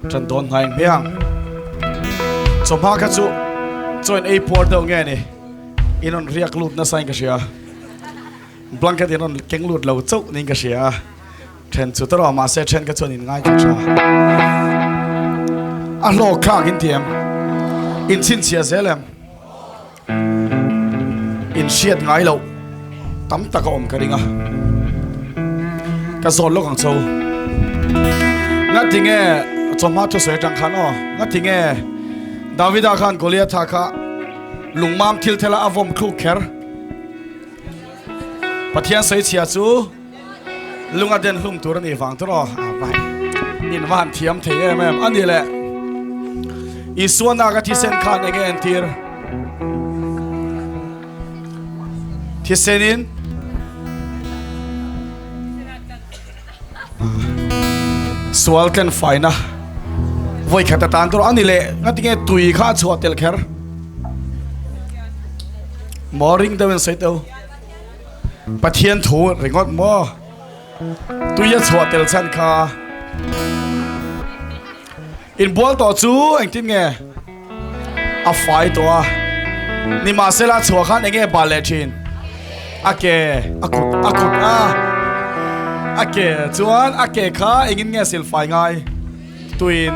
Ṭan dawn hnai hmiang. Chawhma kha chu chaw in ei puar deuh nge ni? In rawn riak lut nasa in ka hria. Blanket in rawn keng lut lo chauh niin ka hria a. Ṭhen chu tawrh a, mahse ṭhen kha chuan in ngaithla ṭha. A hlawk thlak in ti em? In chhinchhiah zel em? In hriat ngai loh tam tak a awm ka ring a, ka zawt lawk ang cho. Ngatinge chawhma thusawi atang khan aw, ngatinge Davida khan Goliatha kha lungmam thil thela a vawm thluk kher? Pathian sawi chhia chu lunga den hlum tur a nih vang tur aw, a vai in va han thiam thei em em a ni le. Isua nak a thisen khan enge entir? Thisenin sual tlen faina vawi khat atan tur a ni le. Ngatinge tui kha a chhuah tel kher? Maw ring deuhin sawi teu. Pathian thu ringawt maw tui a chhuah tel chhan kha inbual tawh chu engtin nge a fai tawh a nimahsela chhuah khan enge bal leh thin a ke a kut a kut a a ke chuan a ke kha engin nge silfai ngai tuin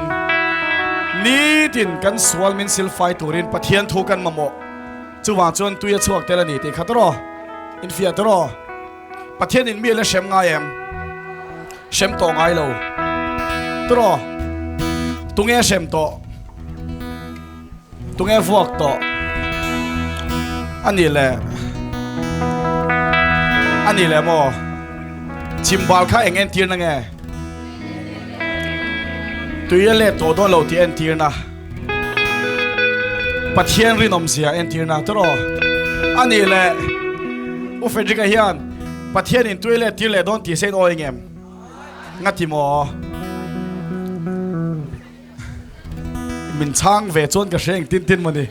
nitin kan sual min silfai turin Pathian thu kan mamawh. Chuvang chuan tui a chhuak tel a ni tih kha tawrh infiah tawrh Pathian in mi a la hrem ngai em? Hrem tawh ngai lo tawrh Tunge hrem tawh? Tunge vuak tawh? A nih leh a nih leh maw? Chhimbal kha eng entirna nge? Tui a let tawh dawn lo tih entirna. Pathian rinawmzia entirna tawrh a nih leh U Frederick-a hian Pathian in tui leh tir leh dawn tih se in awi ngem? Nga ti maw? Min chhang ve chuan ka hria engtin tin maw ni?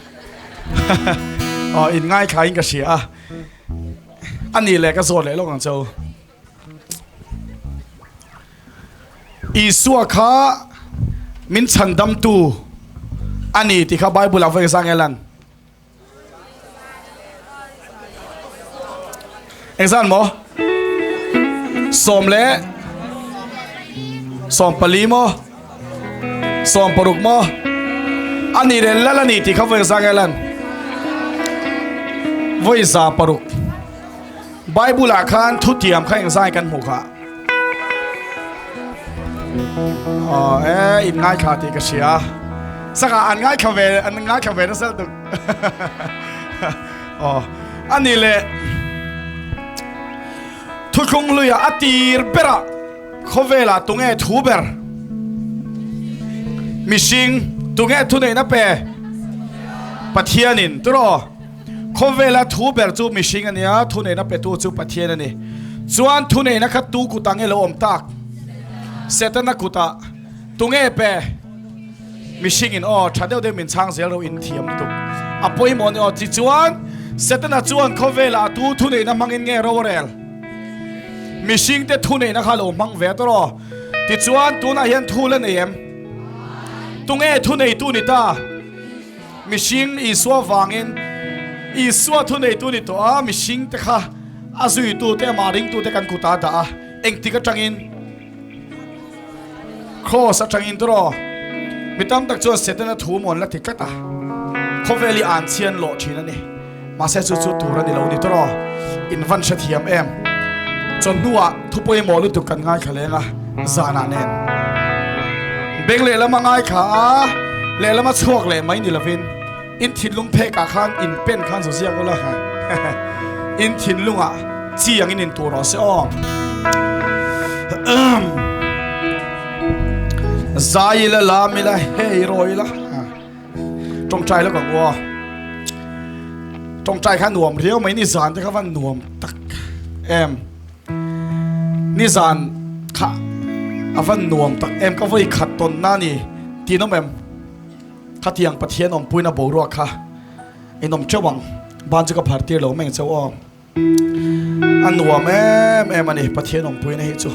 Aw in ngaithla in ka hria a, a nih leh ka zawt leh lawk ang che u. Isua kha min chhandamtu a ni tih kha Bible ah vawi zang nge lan? Engzan maw? 14 maw? 16 maw? A nih leh lal a ni tih kha vawi zang nge lan? Vawi 600. Bible ah khan thutiam kha engzai kan hmuh kha? Aw e in ngaithla tih ka hria. Saka an ngaithla ve an ngaithla ve nasa tuk. Aw ani le thuthlung hluia a tir berah khawvelah tunge thu ber? Mihring tunge thuneihna pe? Pathianin turaw? Khawvela thu ber chu mihring a nia, thuneihna petu chu Pathian a ni. Chuan thuneihna kha tu kutah nge lo awm tak? Setana kutah. Tunge pe? Mihringin aw, tha deuh deuh min chhang zel ro in thiam lutuk. A pawimawh a ni aw. Tichuan, Setana chuan khawvela a tu thuneihna hmangin nge ro a rel? Mihringte thuneihna kha lo hmang ve tawh aw. Tichuan, tunah hian thu la nei em? Tunge thuneitu ni ta? Mihring Isua vangin Isua thuneitu ni tawh a, mihring te kha a zuitute amah ringtute kan kut a dah a, engtik atangin? Kraws atangin tawh Mi tam tak chuan Setana thu mawn la ti tlat a, khawvel hi an chhian lawh thin a ni. Mahse chu chu tur a ni lo ni tawh In van hrethiam em? Chawhnuah thu pawimawh lutuk kan ngaithla leng a, zanah nen. Beng lehlam a ngaithla a, lehlam a chhuak leh mai ni lovin in thinlung phekah khan in pen khan zu ziak ula, in thinlungah chi angin in tur rawh se aw. Zai ila, lam ila, hei rawi ila. Tawngtai lawk ang u aw. Tawngtai kha nuam riau mai nizan te kha van nuam tak em. Nizan kha a van nuam tak em ka vawi khat tawn na ni tin awm em. Khatiang Pathian awmpuina boruak kha in awm teuh ang. Ban chu ka phar tir lo mai ang cheu aw. A nuam em em a ni Pathian awmpuina hi chu.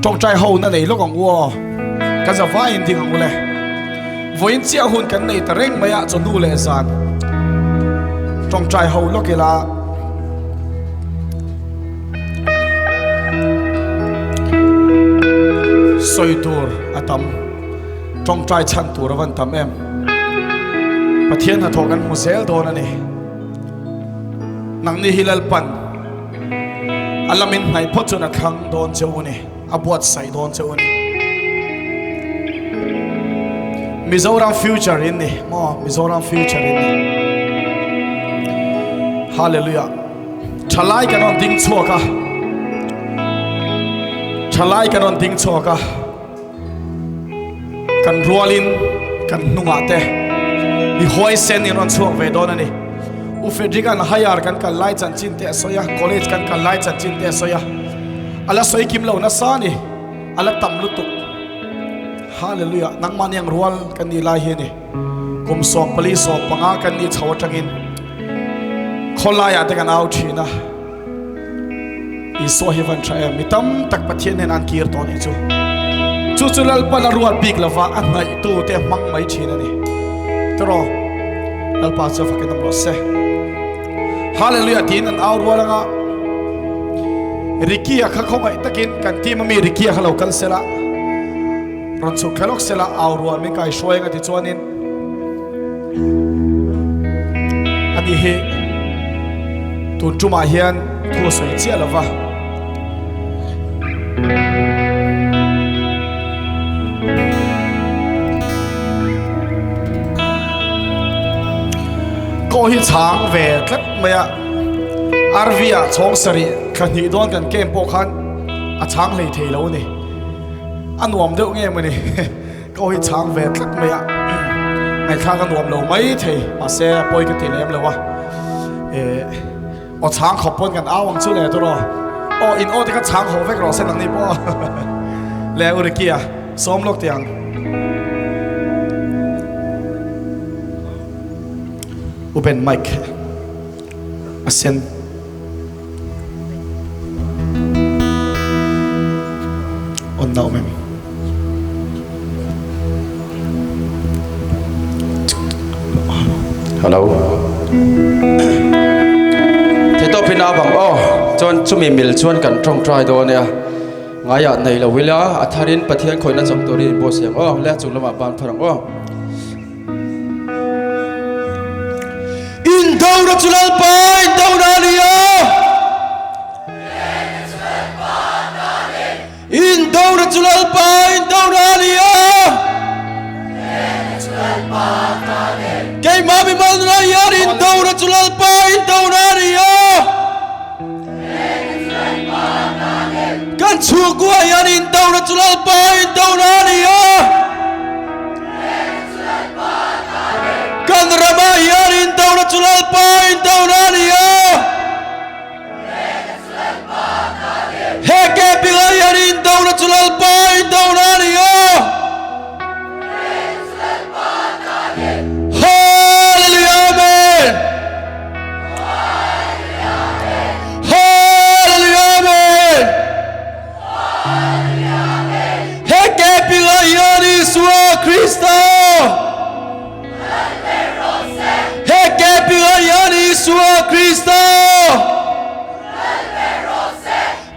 Tawngtai ho na nei lawk ang u aw. Kan zavaiin ding ang ule. Vawiin chiah hun kan nei ta reng mai a, chawhnu leh zan tawngtai ho lawk ila. Sawi tur a tam, tawngtai chhan tur a van tam em. Pathian hnathawh kan hmu zel dawn a ni. Nangni hi Lalpan a lamin hnaih phawt chuan a thlang dawn che u ni. A buatsaih dawn che u ni. Mizoram future in ni maw Mizoram future in ni. Hallelujah. Thalai kan rawn ding chhuak a. Thalai kan rawn ding chhuak a. Kan rualin kan hnungah te mi huaisen in rawn chhuak ve dawn a ni. U Frederick an higher kan kal lai chanchin te a sawi a, college kan kal lai chanchin te a sawi a. A la sawi kim lo nasa a ni, a la tam lutuk. Hallelujah, nangmahni ang rual kan nih lai hi a ni. Kum 14 15 kan nih chho atangin khawlaiah te kan au thin a. Isua hi van tha em, mi tam tak Pathian nen an kir tawh nih chu. Chu chu Lalpan a ruat bik lova a hnaihtu te hmang mai thin a ni. Tiraw, Lalpa chu fakin awm rawh se. Hallelujah tiin an au rual anga Ricky-a kha khawngaih takin kan team ami Ricky-a kha lo kal sela rawn chhuk thla lawk sela au rual min kai hruai anga tichuanin ani hi tun tumah hian thu a sawi chiah lova. Kaw hi chhang ve tlat mai a, RV ah chhawng sarih thla hnih dawn kan camp pawh khan a chhang hlei thei lo a ni. A nuam deuh nge mawni kaw hi chhang ve tlat mai a, ngaihthlak a nuam lo mai thei mahse a pawi ka ti lem lo a. Aw chhang khawp pawn kan au ang chu le tawh rawh. Aw in aw te kha chhang haw vek rawh se nangni pawh. Le u Ricky a sawm lawk teh ang. U Ben mic a sen. On na awm em? Hello. Theitawpin a bang aw chuan chumi mil chuan kan tawngtai dawn nia ngaiah nei lo ila a tharin Pathian khawihna chang turin in buatsaih ang aw le chung lamah ban phar ang aw. Indona chu Lalpa indona a ni a. Indona chu Lalpa indona a ni a. Keimah mi malna hian indona chu Lalpa indona a ni a. Kan chhungkua hian indona chu Lalpa indona a ni a. Kan ramah hian indona chu Lalpa indona a ni a. He camping-ah hian indona chu Lalpa indona a ni a. Hallelujah Amen. Hallelujah Amen. He camping-ah hian Isua Krista. He camping-ah hian Isua Krista.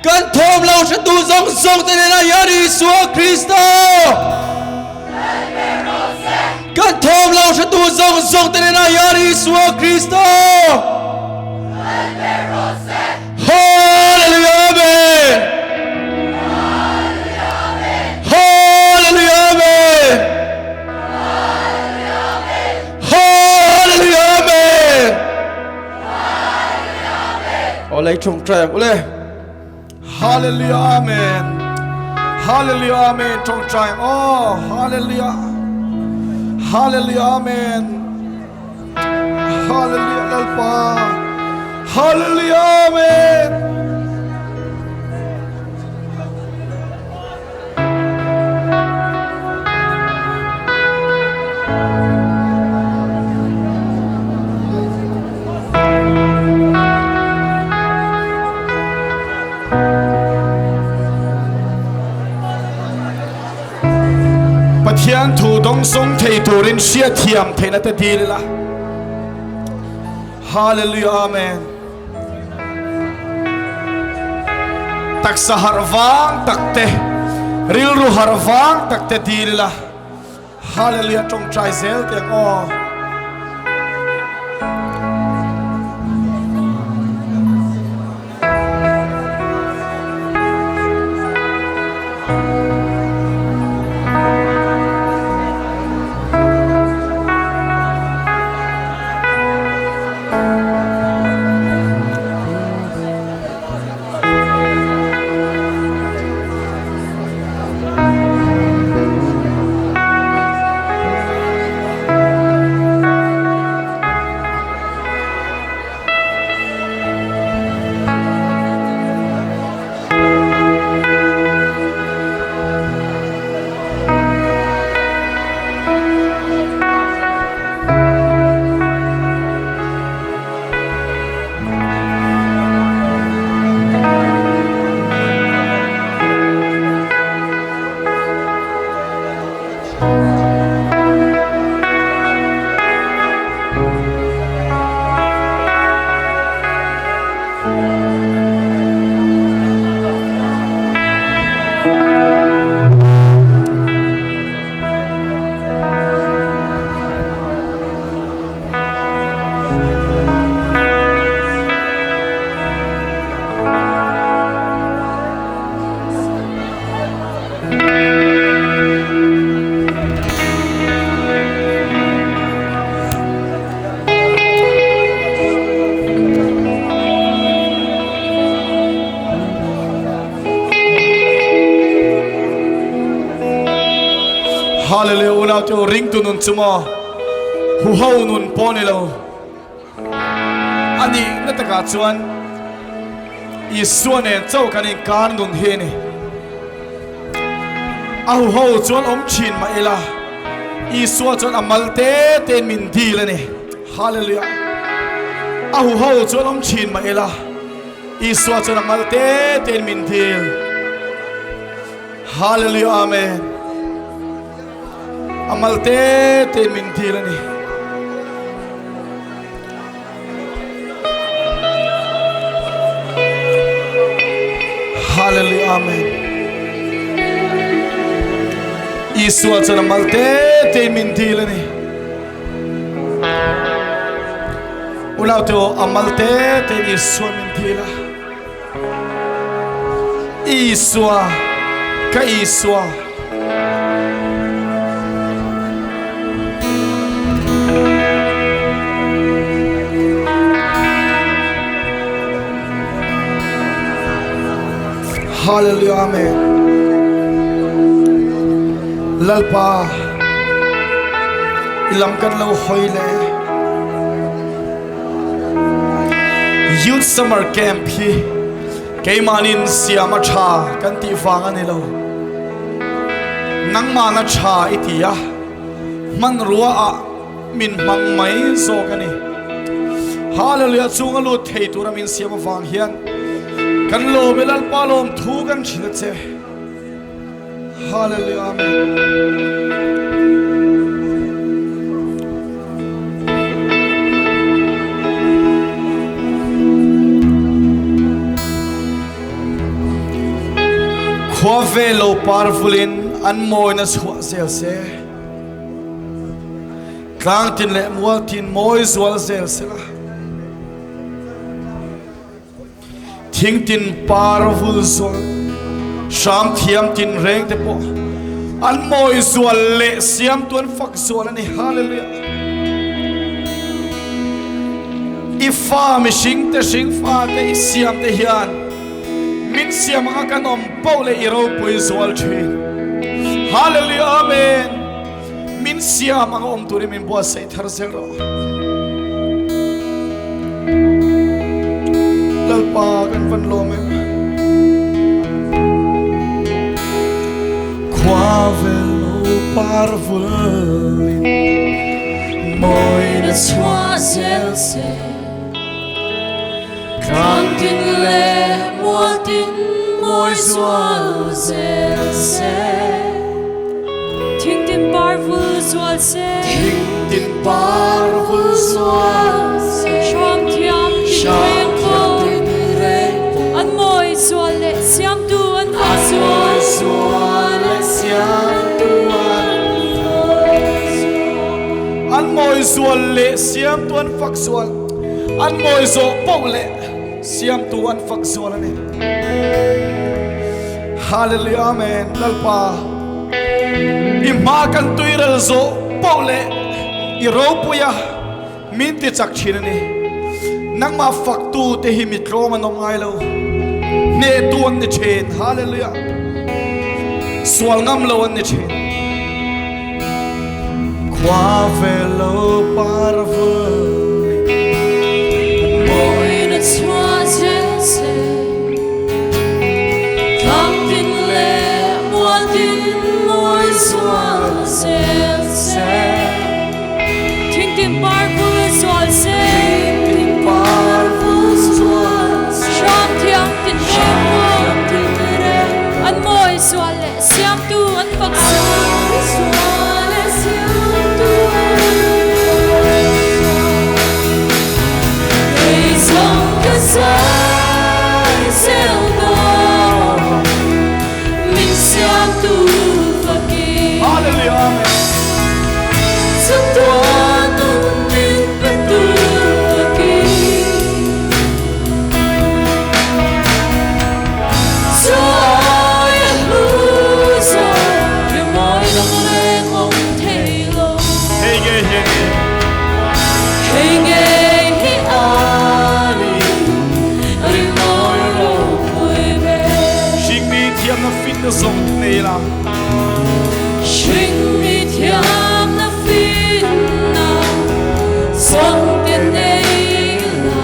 Kan thawm lo hretu zawng zawng te hnenah hian Isua Krista. Kan thawm lo hretu zawng zawng te hnenah hian Isua Krista. Hallelujah Amen. Hallelujah Amen. Hallelujah Amen. Aw lei ṭawngṭai ang ule. Hallelujah Amen. Hallelujah Amen. Ṭawngṭai ang aw. Hallelujah. Hallelujah Amen. Hallelujah Lalpa. Hallelujah Amen. Pathian thu dawngsawng thei turin hriatthiam theihna te dil ila. Hallelujah Amen. Taksa harh vang tak te, rilru harh vang tak te dil ila. Hallelujah tawngtai zel teh ang aw. Hallelujah unau te u ringtu nun chu maw huho nun pawh ni lo a nih na takah chuan Isua nen chauh kan inkar nun hi a ni. A huho chuan awm thin mah ila Isua chuan a mal te tein min dil a ni. Hallelujah. A huho chuan awm thin mah ila Isua chuan a mal te tein min dil. Hallelujah Amen. A mal te tein min dil a ni. Hallelujah Amen. Isua chuan a mal te te min dil a ni. Unau te a mal te te Isua min dil a. Isua ka Isua. Hallelujah Amen. Lalpa ilam kan lo hoi le Youth Summer Camp hi keimanin siam a tha kan tih vang a ni lo. Nangmahna tha i ti a, hmanrua ah min hmang mai zawk a ni. Hallelujah chunga lut thei tura min siam avang hian kan lawm i Lalpa lawm thu kan hrilh a che. Hallelujah Amen. Khua ve lo par vulin an mawina chhuah zel se. Tlang tin leh mual tin mawi zual zel sela. Thingtin par vul zual, hram thiam tin reng te pawh an mawi zual leh siamtu an fak zual a ni. Hallelujah. I fa mihring te hring fa te i siam te hian min siam anga kan awm poh leh i ropui zual thin. Hallelujah. Amen. Min siam anga awm turin min buatsaih thar zel rawh. Lalpa kan van lawm em. Khua vel lo par vulin mawina chhuah zel se. Tlang tin leh mual tin mawi zual zel se. Thing tin zual se. Thing tin par vul zual se. Hram thiam tin reng pawh. An mawi zual leh siamtu an fak zual. An mawi zual leh siamtu an fak zual. An mawi zawh poh leh siamtu an fak zual a ni. Hallelujah Amen Lalpa i hma kan tuiral zawh poh leh i ropui a min ti chak thin a ni. Nangmah faktu te hi mi tlawm an awm ngai lo. Hnehtu an ni thin. Hallelujah Sual ngam lo an ni thin. Khua ve lo par vul. Mawina chhuah zel se. Tlang tin leh mual tin mawi zual zel se. Thing tin par vul zual se. Thing tin par vul zual se. Hram thiang tin reng maw. An mawi zual leh siamtu an fak zual. Kei zawng ka zai zel dawn min siamtu fakin. Hallelujah Amen. Chatuan nun min petu fakin. Chu ai a hlu zo ri mawi dang reng awm thei lo. Hei ngei hi a ni. Hei ngei hi a ni ri mawi ropui ber. Hringmi thiamna finna zawng te nei la. Hringmi thiamna finna zawng te nei la.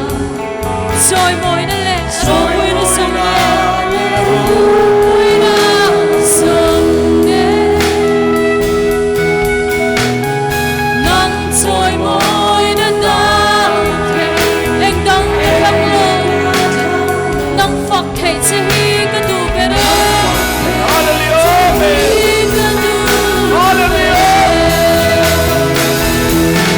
Sawi mawina leh ropuina zawng leh ropuina zawng nen. Nang sawi mawina dang thei eng dang ka thlang lo. Nang fak theih che hi ka duh ber e. Hallelujah Amen. Hi ka duh Hallelujah.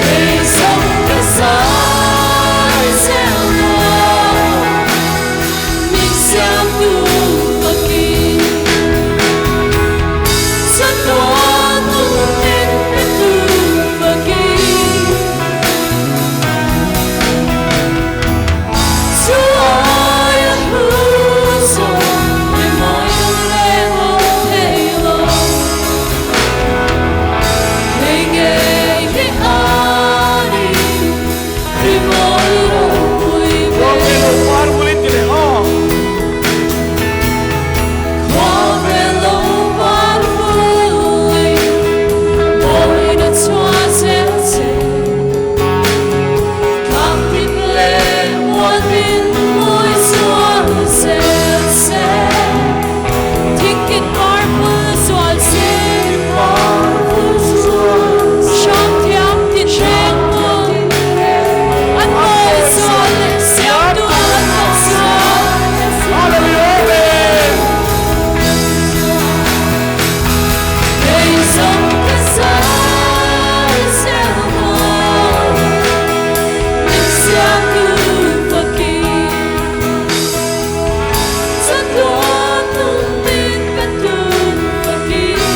Kei zawng ka zai zel dawn min siamtu fakin. Chatuan nun min petu fakin. Chu ai a hlu zawk ri mawi dang reng awm thei lo. Hei ngei hi a ni ri mawi ropui Khua ber. ve lo par vul in ti leh aw. Khua ve lo par vulin mawina chhuah zel che. Tlang tin leh mual tin mawi zual zel se. Thing tin par vul zual se. Hram thiam tin reng maw. An mawi zual leh siamtu an fak zual. Hallelujah Amen. Kei zawng ka zai zel dawn min siamtu fakin. Chatuan nun min petu fakin.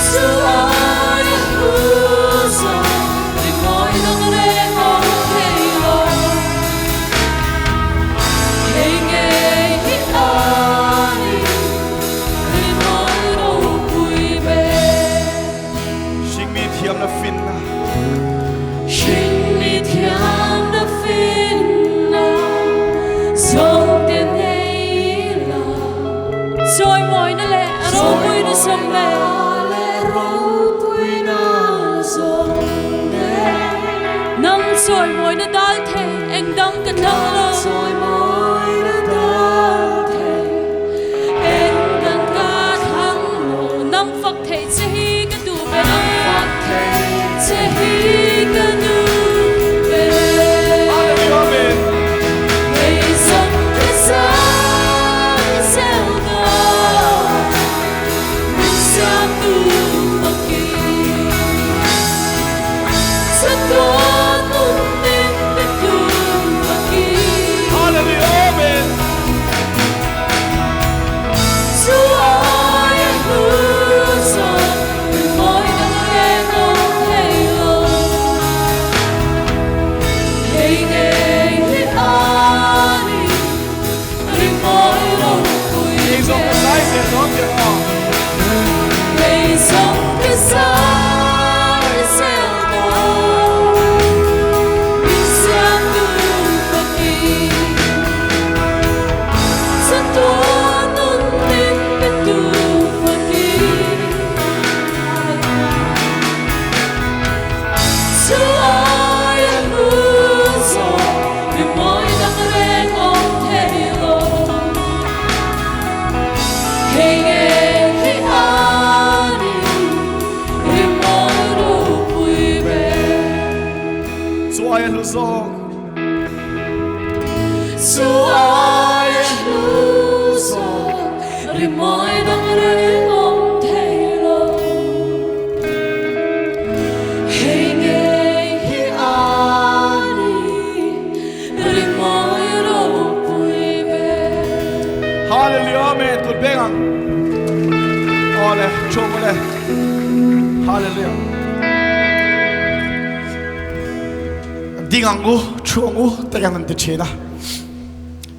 Chu ai a hlu zawk ri mawi dang reng awm thei lo. Hei ngei hi a ni ri mawi ropui ber. Hringmi thiamna finna. Hringmi thiamna finna zawng te nei la. Sawi mawina leh ropuina zawng leh ropuina zawng nen. Nang sawi mawina dal thei eng dang ka thlang lo. Sawi mawina dal thei eng dang ka thlang lo. Nang fak theih che hi ka duh ber. Nang fak theih che hi ka duh ber. Hallelujah Amen. Kei zawng ka zai zel dawn zawng ka zai zel dawn tih ang aw. Kei zawng ka zai zel dawn min siamtu fakin. Chatuan nun min petu fakin. Chu aia hlu zawk rimawi dang reng awm thei lo. Hei nge hi a ni rimawi ropui ber. Chu aia hlu zawk. Chu aia hlu zawk rimawi dang reng awm thei lo. Hei ngei hi a ni rimawi ropui ber. Hallelujah Amen kut beng ang awle chhung awle Hallelujah ding ang u thu ang u te kan han ti thin a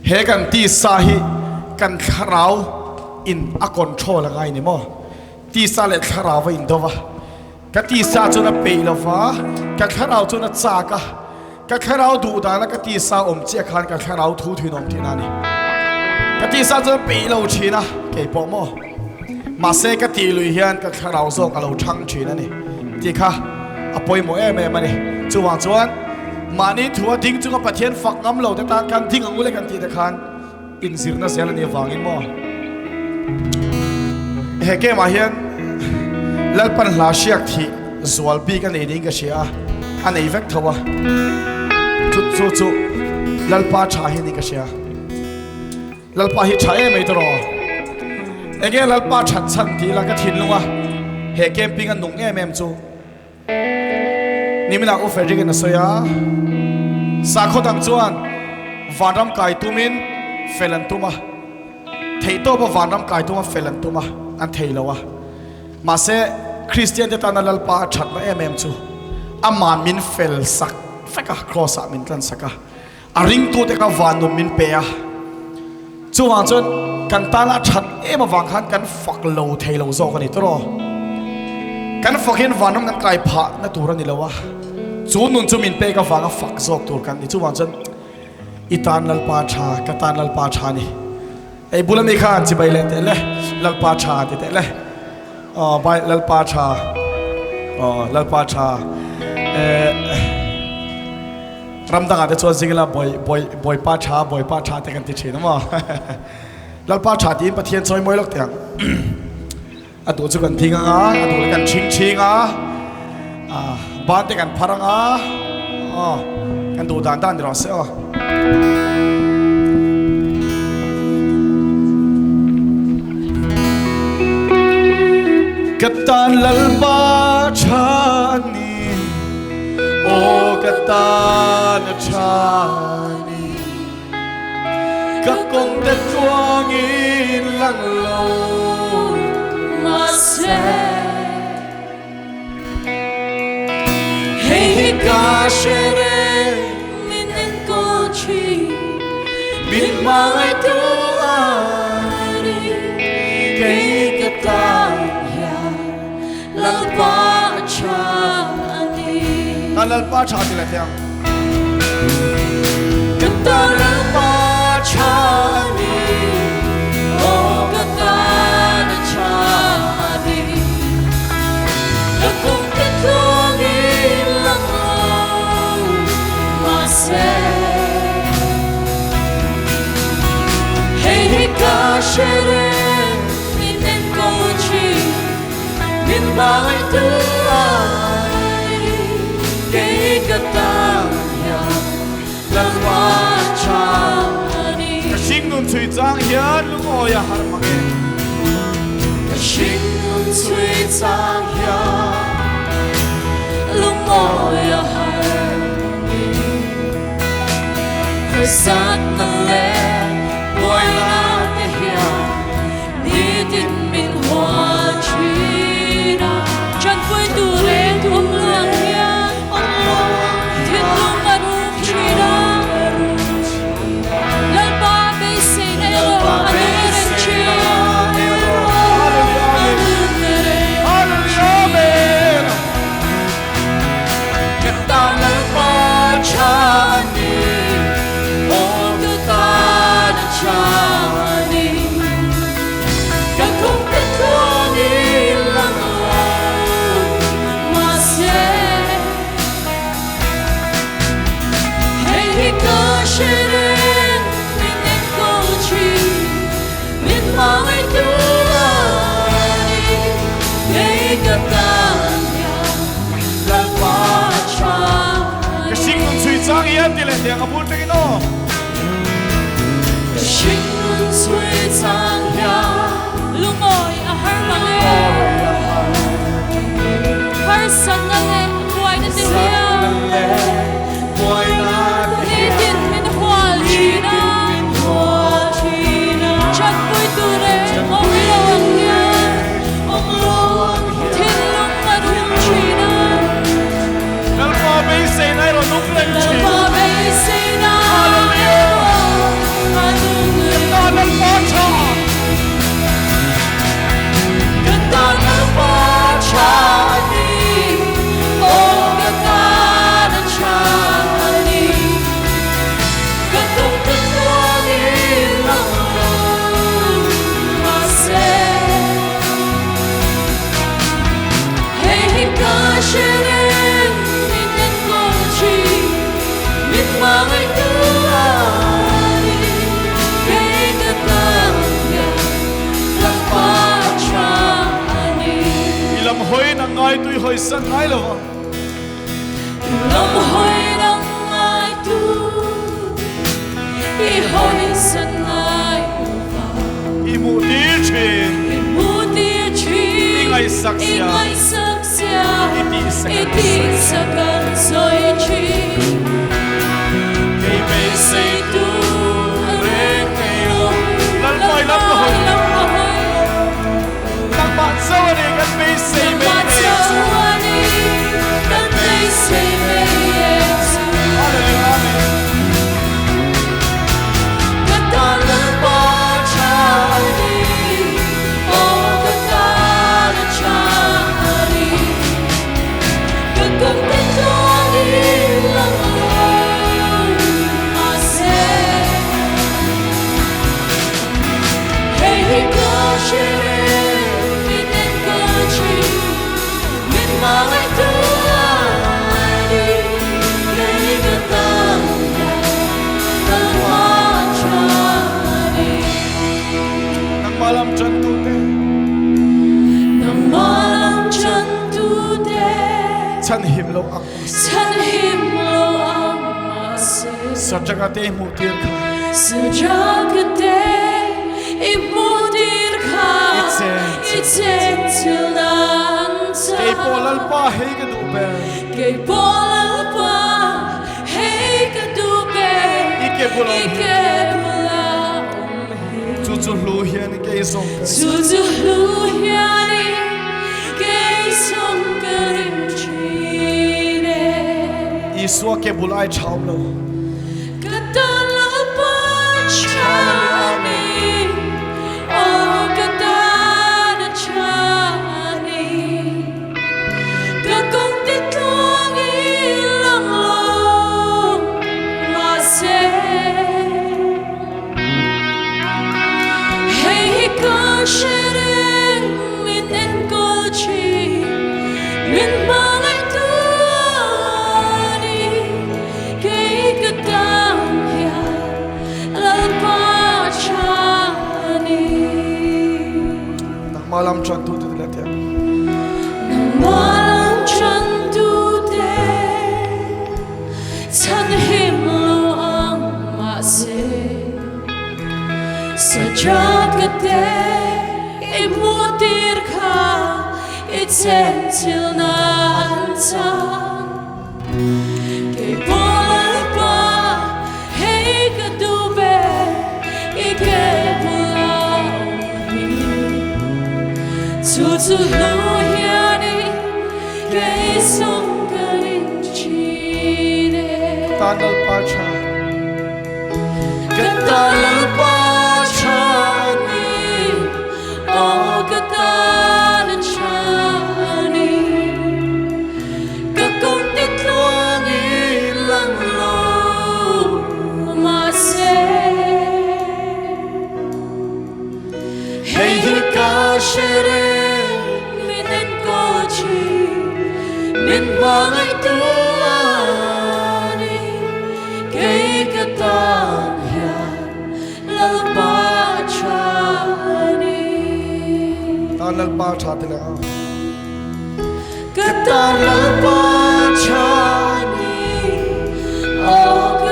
he kan tisa hi kan thlarau in a control a ngai ni maw tisa leh thlarau a in do va Ka tisa chuan a peih lo va, ka thlarau chuan a chak a, ka thlarau duh dana ka tisa awm chiah khan ka thlarau thu thuin awm thin a ni. Ka tisa chuan a peih lo thin a, kei pawh maw? Mahse ka tih lui hian ka thlarau zawk a lo thang thin a ni tih kha a pawimawh em em a ni. Chuvang chuan mahni thu a ding chunga Pathian fak ngam lo te tan khan ding ang ule kan tih te khan Inzirna zel a nih avangin maw he game ah hian Lalpan hla hriak thih zual bik a nei niin ka hria a, a nei vek tho a, chu chu chu Lalpa tha hi niin ka hria. Lalpa hi tha em ei tawh enge Lalpa that chhan tih ila ka thinlung a he camping a nung em em chu. Niminah U Frederick in a sawi a, sakhaw dang chuan vanram kai tumin fel an tum a, theihtawpa vanram kai tuma fel an tum a, an thei lo a. Mahse, Kristian te tana Lalpa a thatna em em chu amah min fel sak vek a, Kraws ah min tlan sak a, a ringtute kha vannun min pe a. Chuvang chuan kan tana a that em avang khan kan fak lo thei lo zawk a ni tawh. Kan fak hian vanram kan kai phah na tur a ni lo a, chu nun chu min pek avanga fak zawk tur kan ni. Chuvang chuan i tan Lalpa tha, ka tan Lalpa tha a ni. Ei bula mi khan chibai leh teh le, Lalpa tha ti teh le. Aw bai Lalpa tha, aw Lalpa tha. Eh. Ram dangah te chuan zingla bawi bawi bawipa tha bawipa tha te kan ti thin a maw Lalpa tha tiin Pathian chawi mawi lawk tiang a duh chu kan thing anga a duh kan chhing chhing a ban te kan phar anga aw kan duh dan dan ni rawh se aw Ka tan Lalpa tha ni Aw ka tan a tha ni Ka kawng te tluangin lang lo Mahse Hei hi ka hre reng min enkawl thin Min hmangaihtu a ni Kei ka tan hian Lalpa a tha a ni. Ka Lalpa tha ti le thiang. Ka tan Lalpa tha a ni. Aw ka tan a tha a ni. Ka kum te tluangin lang lo mahse. Hei hi ka hre reng min enkawl thin. Min hmangaihtu ai kei ka tan hian Lalpa tha a ni. Ka hringnun chhui chang hian lungawi a har mang e. Ka hringnun chhui chang hian lungawi a har mang e. Harsatna leh buaina te hian Nitin min hual thin a. Chanpui tur reng awm luang hian thinlung a rum thin a. Lalpa beiseina erawh a nung reng thin. Amen ti leh teh ang a bul tangin aw. Ka hringnun chhui chang hian lungawi a har mang e. Harsatna leh buaina te hian nitin min hual thin a. Chanpui tur e awm lo ang hian thinlung a rum thin a. Lalpa beiseina erawh nung reng thin. Lalpa beiseina erawh a nung reng. Ka tan Lalpa tha. Ka tan Lalpa tha a ni. Aw ka tan a tha a ni. Ka tum te tluangin lang lo mahse. Hei hi ka hre reng min enkawl thin, min hmangaihtu a ni. Kei ka tan hian Lalpa tha a ni. I lam hawi nang ngai tui hawi san ngai lo va. I lam hawi nang ngai tu i hawi san ngai lo va. I hmuh tir thin. I hmuh tir thin. I ngaihsak I sia. ngaihsak sia. I tihsak I an sawi. tihsak an sawi thin. Kei beisei tu reng nei lo. Lalpa i lam ka hawi. Lalpa i lam ka hawi. Nangmah chauh a ni kan beisei mai e chu. Nangmah chauh a ni kan beisei mai e chu. Hallelujah Amen. Ka tan Lalpa tha a ni, aw ka tan a tha a ni. Ka kawng te tluang in lang lo mahse. Hei hi ka hre reng min enkawl thin, min hmangaihtu a ni. Kei ka tan hian Lalpa tha a ni. Nangmah lam tantute. Nangmah lam tantute. Chhanhim lo ang mahse. Chhanhim lo ang mahse. Sajaka te i hmuh tir kha. Sajaka te i hmuh tir kha. I chen I chen thil nan cha. Kei pawh Lalpa hei ka duh ber. Kei pawh Lalpa hei ka duh ber. I ke bul a awm hi. I ke bul a awm hi. Chu chu hlu hian i kei zawng ka ring. Chu chu hlu hian i kei zawng ka ring thin e. Isua ke bul ai tha awm lo. Ka tan Lalpa tha a ni, aw ka tan a tha a ni. Ka kawng te tluang i lang lo mahse. Hei hi ka hre reng min enkawl thin, min hmangaihtu a ni. Kei ka tan hian Lalpa tha a ni. Nangmah lam tantute ti leh teh ang. Nangmah lam tantute chhanhim lo ang mahse. Sajaka te i hmuh tir kha i chen thil nan chang. Kei pawh Lalpa hei ka duh ber i ke bula awm hi. Chu chu hnu hianin kei zawng ka ring thin e. Ka tan Lalpa tha. Ka tan Lalpa tha a ni, aw ka tan a tha a ni. Ka kawng te tluangin lang lo mahse. Hei hi ka hre reng min enkawl thin, min hmangaihtu a ni. Kei ka tan hian Lalpa tha a ni. Tan Lalpa tha ti leh ang. Ka tan Lalpa tha a ni, aw.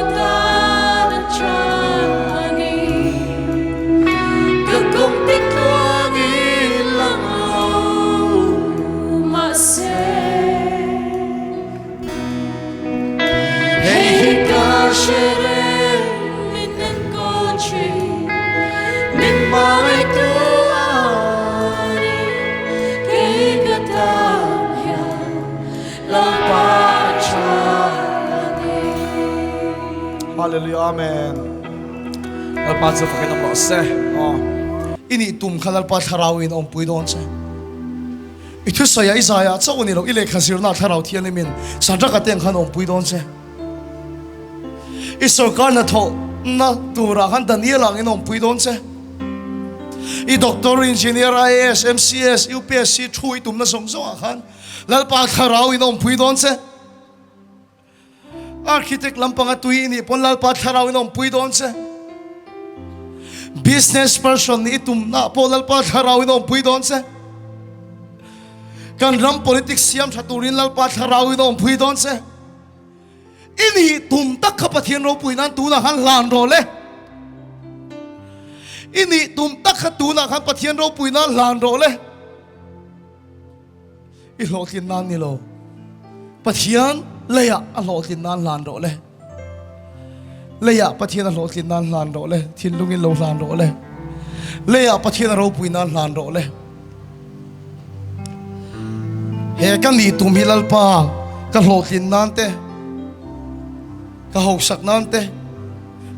Hallelujah Amen. Lalpa chu fakin awm rawh se. Aw. I nih tum kha Lalpa thlarau in awmpui dawn che. I thusawi ah i zai ah chauh a ni lo, i lehkha zirna ah thlarau thianghlim in Sadraka te ang khan awmpui dawn che. I sorkar hnathawh na turah khan Daniel ang in awmpui dawn che. I doctor, engineer, IAS, MCS, UPSC thu i tumna zawng zawng ah khan Lalpa thlarau in awmpui dawn che. Architect lampanga tui i nih pawn Lalpa thlarau in awmpui dawn che. Business person nih i tumna pawh Lalpa thlarau in awmpui dawn che. Kan ram politics siam tha turin Lalpa thlarau in awmpui dawn che. I nih tum tak kha Pathian ropui nan tunah khan hlan rawh le. I nih tum tak kha tunah khan Pathian ropui nan hlan rawh le. I hlawhtlin nan ni lo. Pathian leiah a hlawhtlin nan hlan rawh le. Leiah Pathian a hlawhtlin nan hlan rawh le. Thinlungin lo hlan rawh le. Leiah Pathian a ropui nan hlan rawh le. He ka nih tum hi Lalpa ka hlawhtlin nan te, ka hausak nan te,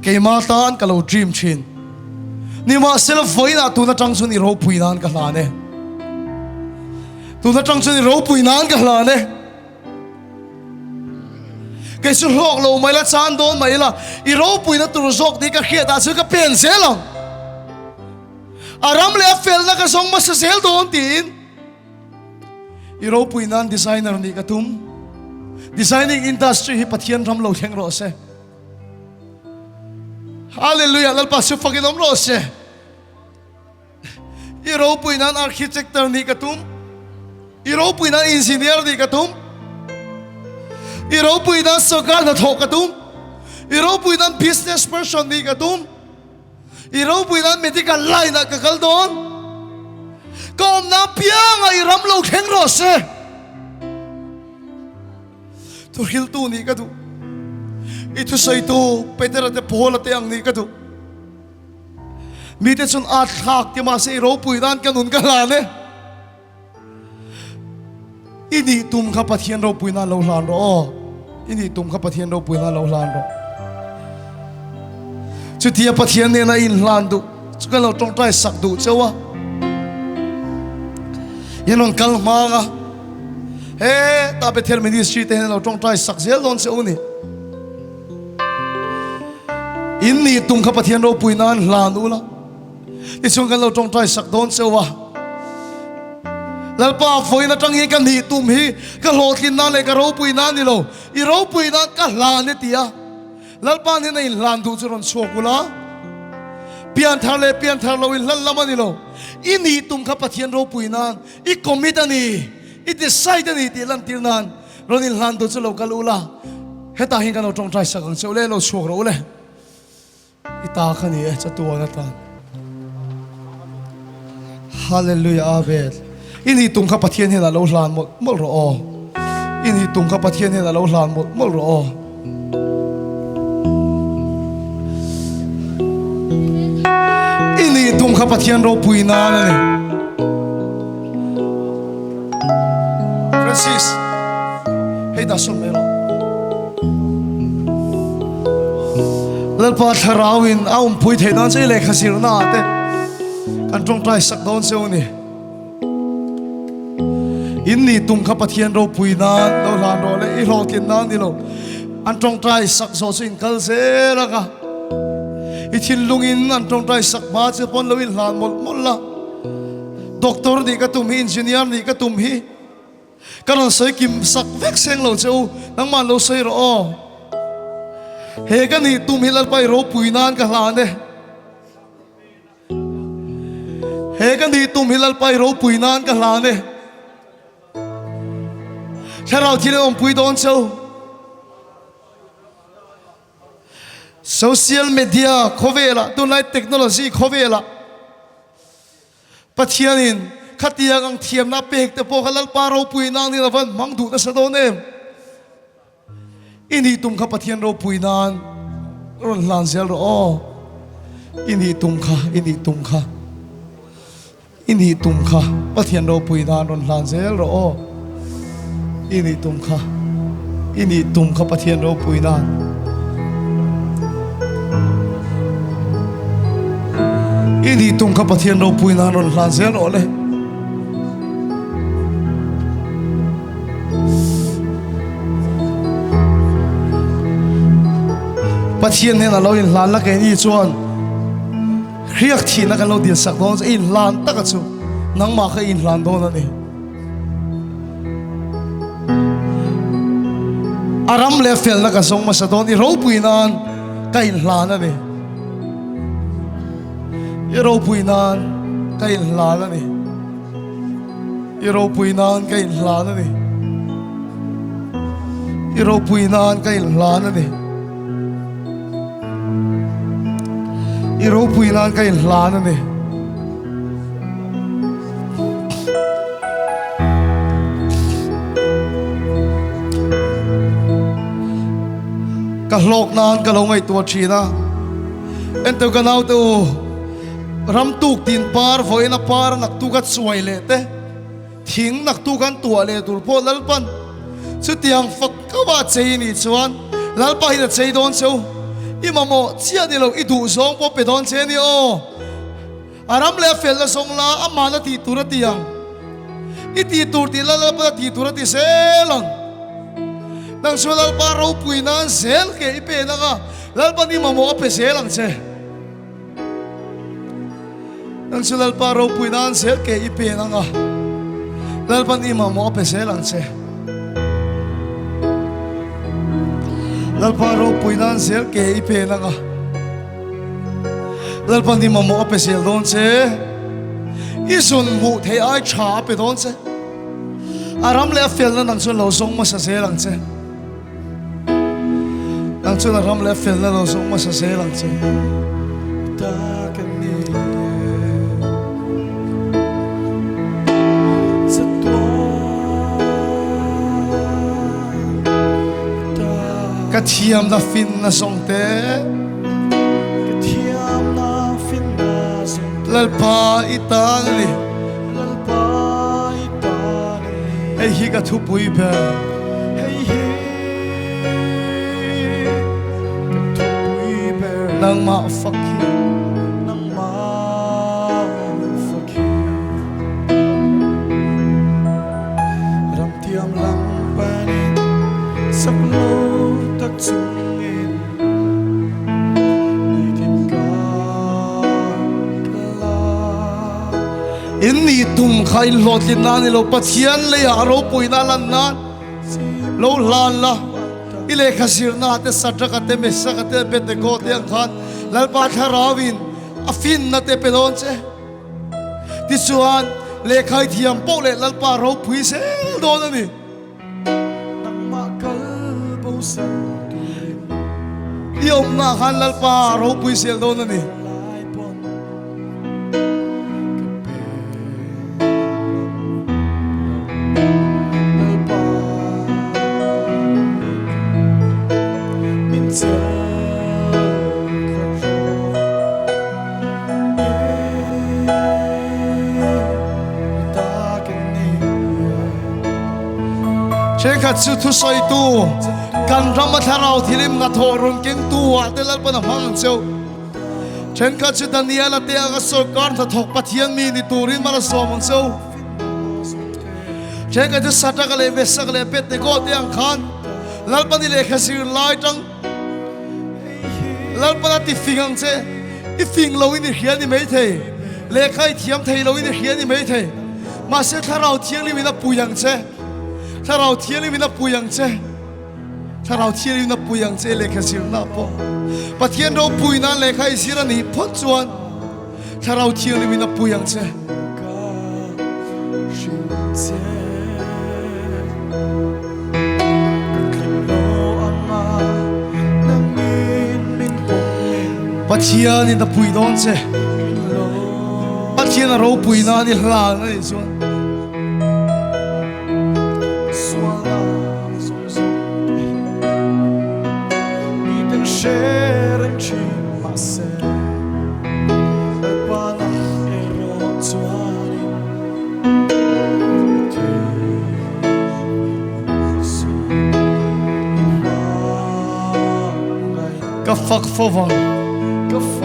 keima tan ka lo dream thin. Nimahsela vawiinah tun atang chuan i ropui nan ka hlan e. Tun atang chuan i ropui nan ka hlan e. Kei chu hlawk lo mai la, chan dawn mai la, i ropuina tur zawk ni ka hriat ah chuan ka pen zel ang. A ram leh a felna ka zawng hmasa zel dawn tiin i ropui nan designer nih ka tum. Designing industry hi Pathian ram lo thleng rawh se. Hallelujah Lalpa chu fakin awm rawh se. I ropui nan architector nih ka tum. I ropui nan engineer nih ka tum. I ropui nan sawrkar hnathawh ka tum. I ropui nan business person nih ka tum. I ropui nan medical line ah ka kal dawn. Ka awmna apiangah i ram lo thleng rawh se. Thuhriltu nih ka duh. I thusawitu Petera te Paula te ang nih ka duh. Mite chuan at thlak ti mahse i ropui nan ka nun ka hlan e. I nih tum kha Pathian ropui nan lo hlan rawh aw. I nih tum kha Pathian ropui nan lo hlan rawh. Chutia Pathian nena in hlan duh chu kan lo tawngtai sak duh cheu a. In rawn kal hmang a. He ta Bethel Ministry te hian lo tawngtai sak zel dawn che u ni. In nih tum kha Pathian ropui nan hlan u la. Tichuan kan lo tawngtai sak dawn cheu a. Lalpa vawiin atang hian ka nih tum hi ka hlawhtlin nan leh ka ropui nan ni lo. I ropui nan ka hlan e ti a. Lalpa hnena in hlan duh chu rawn chhuak ula. Pianthar leh pianthar lo in hlan lam a ni lo. I nih tum kha Pathian ropui nan i commit a ni, i decide a ni tih lantir nan rawn in hlan duh chu lo kal ula. Hetah hian kan lo tawngtai sak ang che u le, lo chhuak rawh u le. I ta kha ni e chatuan atan. Hallelujah Amen. I nih tum kha Pathian hian a lo hlan mawlh mawlh rawh aw. I nih tum kha Pathian hian a lo hlan mawlh mawlh rawh aw. I nih tum kha Pathian ropui nan a ni. Francis, hei dah sawn mai rawh. Lalpa thlarauin a awmpui theih nan che i lehkha zirna ah te kan tawngtai sak dawn che u ni. In nih tum kha Pathian ropui nan lo hlan rawh le i hlawhtlin nan ni lo. An tawngtai sak zawh chu in kal zel ang a. I thinlungin an tawngtai sak hma che pawn lo in hlan mawlh mawlh la. Doctor nih ka tum hi, engineer nih ka tum hi, ka rawn sawi kim sak vek seng lo che u, nangmah lo sawi rawh aw. He ka nih tum hi Lalpa i ropui nan ka hlan e. He ka nih tum hi Lalpa i ropui nan ka hlan e. Thlarau thil an awmpui dawn che u. Social media khawvelah, tunlai technology khawvelah, Pathianin khatiang ang thiamna pek te pawh kha Lalpa ropui nan in a van hmang duh nasa dawn em? I nih tum kha Pathian ropui nan rawn hlan zel rawh aw. I nih tum kha, i nih tum kha, i nih tum kha Pathian ropui nan rawn hlan zel rawh aw. I nih tum kha, i nih tum kha Pathian ropui nan. I nih tum kha Pathian ropui nan rawn hlan zel rawh le. Pathian hnenah lo inhlan la keini chuan hriak thihna kan lo dil sak dawn che inhlan taka chu nangmah kha inhlan dawn a ni. A ram leh felna ka zawng hmasa dawn i ropui nan ka inhlan a ni. I ropui nan ka inhlan a ni. I ropui nan ka inhlan a ni. I ropui nan ka inhlan a ni. I ropui nan ka inhlan a ni. Ka hlawk nan ka lo ngaihtuah thin a. Ento ka naute u, ram tuk tin par vawiin a par a naktuk a chuai leh te, thing naktuk an tuah leh tur pawh Lalpan chutiang fak kava chei nih chuan Lalpa hian a chei dawn che u. I mamawh chiah ni lo, i duh zawng pawh pe dawn che a ni aw. A ram leh a felna zawng la, amahna tih tur a ti ang. I tih tur tih la Lalpa tih tur a ti zel ang. Nang chu Lalpa ropui nan zel ke i pen ang a, Lalpa ni mamawh a pe zel ang che. Nang chu Lalpa ropui nan zel ke i pen ang a, Lalpa ni mamawh a pe zel ang che. Lalpa ropui nan zel ke i pen ang a. Lalpa ni mamawh a pe zel dawn che. I zun hmuh thei ai tha a pe dawn che. A ram leh a felna nang chuan lo zawng hmasa zel ang che. Nang chuan a ram leh a felna lo zawng hmasa zel ang che. Ka thiamna finna zawng te. Ka thiamna finna zawng te. Lalpa i tan a ni. Lalpa i tan a ni. Hei hi ka thupui ber. Hei hi ka thupui ber. Nangmah fak hi. Nangmah fak hi. Ramtiam lam panin sak lo tak chungin nitin ka kal a. In nih tum kha in hlawhtlin nan ni lo, Pathian leiah ropuina lan nan lo hlan la. I lehkha zirna te Sadraka te Mesaka te Abednego te ang khan Lalpa Thlarauin a finna te pe dawn che. Tichuan, lehkhai thiam poh leh Lalpa ropui zel dawn a ni. Nangmah kal bo san turin. I awmna khan Lalpa ropui zel dawn a ni. Lai pawn ka pe ngam lo Lalpa min chelh khat rawh. Thenkhat chu thusawitu kan rama thlarau thilim hnathawh rawn kengtu ah te Lalpan a hmang ang cheu. Thenkhat chu Daniela te anga sawrkar hnathawk Pathian mi ni turin mal a sawm ang cheu. Thenkhat chu Sadraka leh Mesaka leh Abednego te ang khan Lalpan i lehkha zir lai tang Lalpan a ti fing ang che. I fing lo in i hria ni maithei. Lehkha i thiam thei lo in i hria ni maithei. Mahse Thlarau Thianghlim in a pui ang che. Thlarau Thianghlim in a pui ang che. Thlarau Thianghlim in a pui ang che lehkha zirna pawh. Pathian ropui nan lehkha i zir a nih phawt chuan Thlarau Thianghlim in a pui ang che. Ka hrilh che. Ka tling lo anga nangin min pawmin. Pathian in a pui dawn che. Pathian a ropui nan i hlan a nih chuan. Sualna zawng zawng te hi miten hre reng thin mahse Lalpa nang erawh chuanin Ka fak fo vang. Ka fak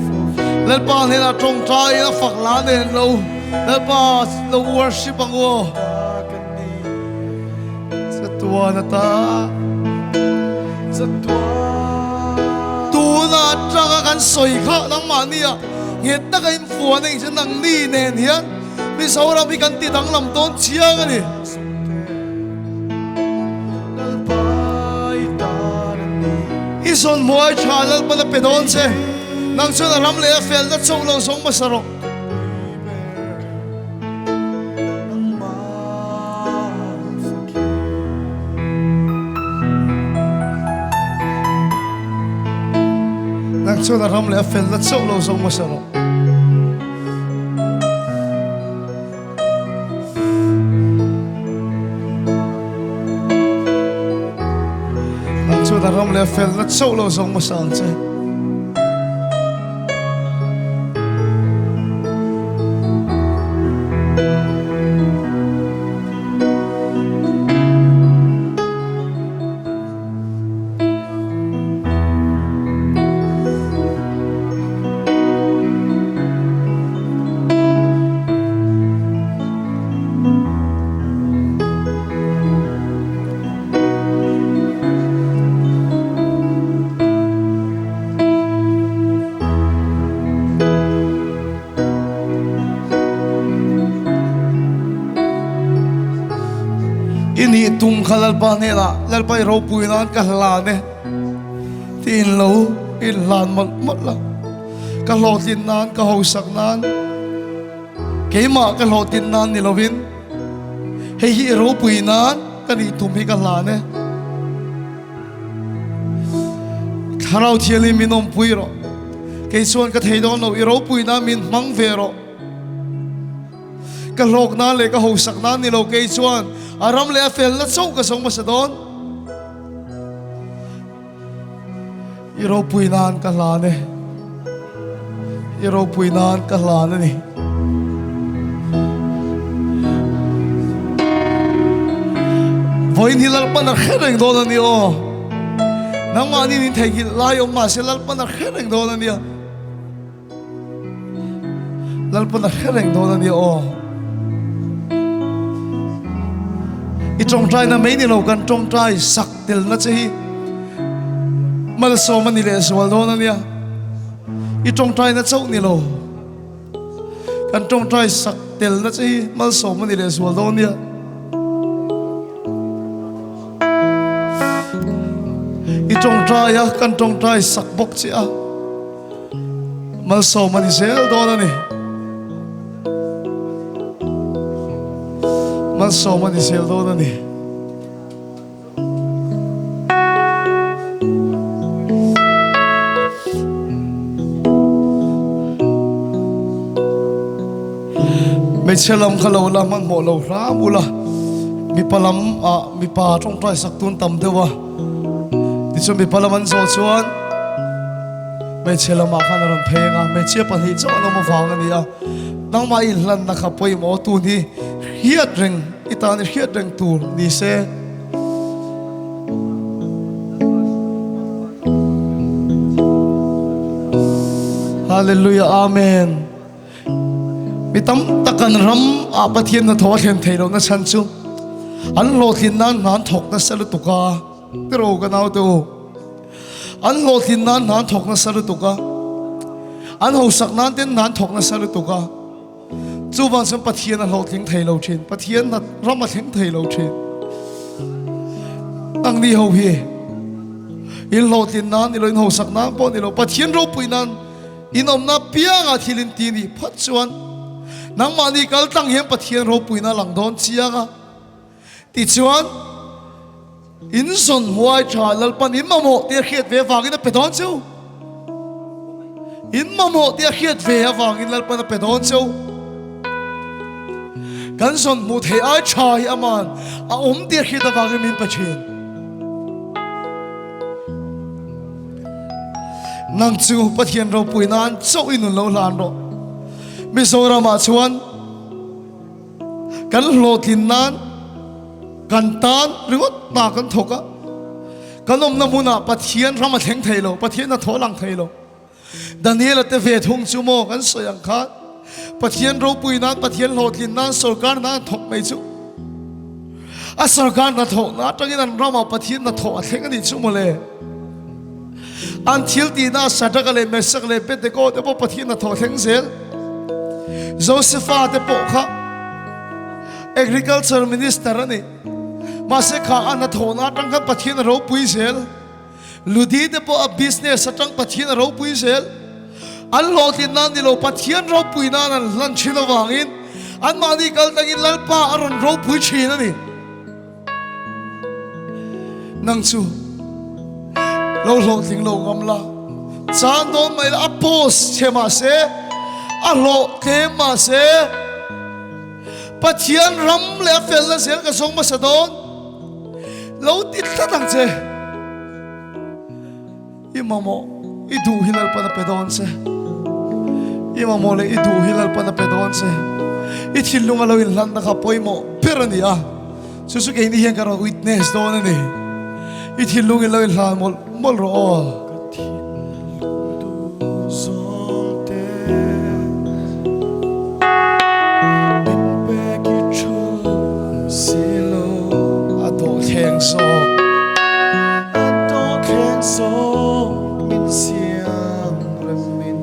fo vang. Lalpa hnenah tawngtaiin a fak la nen lo Lalpa lo worship ang u aw. Chatuan ata Tuna atanga kan sawi kha nangmahni ah nghet taka in fuan a inhre nangni nen hian Mizoram hi kan ti danglam dawn chiang a ni. I zawn hmuai tha Lalpan a pe dawn che. Nang chuan a ram leh a felna chauh lo zawng hmasa rawh. Nang chuan a ram leh a felna chauh lo zawng hmasa rawh. Nang chuan a ram leh a felna chauh lo zawng hmasa ang che. I nih tum kha Lalpa hnenah Lalpa i ropui nan ka hlan e tiin lo inhlan mawlh mawlh la. Ka hlawhtlin nan ka hausak nan keimah ka hlawhtlin nan ni lovin hei hi i ropui nan ka nih tum hi ka hlan e. Thlarau Thianghlim min awmpui rawh. Kei chuan ka thei dawn lo, i ropui nan min hmang ve rawh. Ka hlawk nan leh ka hausak nan ni lo kei chuan a ram leh a felna chauh ka zawng hmasa dawn. I ropui nan ka hlan e. I ropui nan ka hlan a ni. Vawiin hi Lalpan a hre reng dawn a ni aw. Nangmahni nin theihnghilh lai awm mahse Lalpan a hre reng dawn a nia. Lalpan a hre reng dawn a nia aw. I tawngtaina mai ni lo kan tawngtai sak telna che hi malsawm a ni leh zual dawn a nia. I tawngtaina chauh ni lo kan tawngtai sak telna che hi malsawm a ni leh zual dawn a nia. I tawngtai a kan tawngtai sak bawk che a. Malsawm a ni zel dawn a ni. Malsawm a ni zel dawn a ni. Hmeichhia lam kha lo la hmanhmawh lo hram ula, mipa lam ah mipa tawngtai sak tun tam deuh a. Tichuan mipa lam an zawh chuan hmeichhe lamah khan a rawn phei ang a, hmeichhia pahnih chauh an awm avang a ni a. Nangmah inhlanna kha pawimawh tun hi hriat reng i tan i hriat reng tur ni se. Hallelujah Amen. Mi tam tak kan ram ah Pathian hnathawh a thlen theih lohna chhan chu an hlawhtlin nan hna an thawk nasa lutuk a tiraw ka naute u an hlawhtlin nan hna an thawk nasa lutuk a an hausak nan ten hna an thawk nasa lutuk a chuvang chuan Pathian a hlawhtling thei lo thin Pathian hna ram a thleng thei lo thin nangni ho hi in hlawhtlin nan ni lo in hausak nan pawh ni lo Pathian ropui nan In awmna piangah thil in ti nih phawt chuan nangmahni kal tlang hian Pathian ropuina a lang dawn chiang a. Tichuan, in zawn huai tha Lalpan in mamawh tih a hriat ve avangin a pe dawn che u. In mamawh tih a hriat ve avangin Lalpan a pe dawn che u. Kan zawn hmuh theih ai tha hi aman a awm tih a hriat avangin min pe thin. Nang chu Pathian ropui nan chauh i nun lo hlan rawh. Mizoramah chuan kan hlawhtlin nan kan tan ringawt hna kan thawk a, kan awmna hmunah Pathian ram a thleng thei lo, Pathian a thaw lang thei lo. Daniela te ve thung chu maw kan sawi ang khan Pathian ropui nan, Pathian hlawhtlin nan sorkar hna an thawk mai chu. A sorkar hnathawhna atangin an ramah Pathian hnathawh a thleng a nih chu mawle. An thil tihna Shadrach leh Meshach leh Abednego te pawh Pathian hnathawh a thleng zel. Josepha te pawh kha Agriculture Minister a ni. Mahse kha a hnathawhna atang khan Pathian a ropui zel. Ludi te pawh a business atang Pathian a ropui zel. An hlawhtlin nan ni lo Pathian ropui nan an hlan thin avangin anmahni kal tangin Lalpa a rawn ropui thin a ni. Nang chu lo hlawhtling lo ngam la, chang dawn mai la, a post chhe mah se, a hlawh tlem mah se, Pathian ram leh a felna zel ka zawng hmasa dawn. Lo ti tlat ang che. I mamawh i duh hi Lalpan a pe dawn che. I mamawh leh i duh hi Lalpan a pe dawn che. I thinlung a lo inhlanna kha pawimawh ber a ni a. Chu chu keini hian ka rawn witness dawn a ni. I thinlung in lo inhlan mawlh mawlh rawh aw. Ka thinlung duh zawng te min pek i thu si lo. A dawhthleng zawk. A dawhthleng zawk min siam remin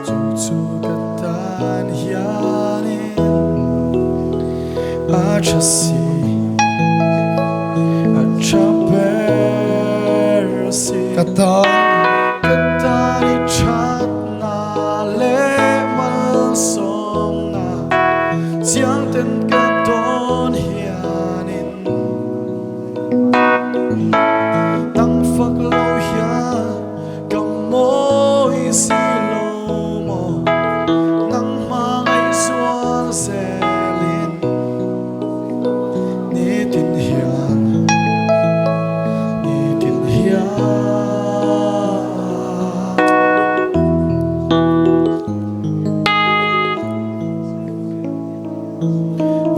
chu chu ka tan hianin a tha si a tha ber si. Ka tan. Ka tan i thatna leh malsawmna chiang ten ka dawn hianin nang fak lo hian ka mawi si lo maw nang hmangaihzual zelin nitin hian nitin hian.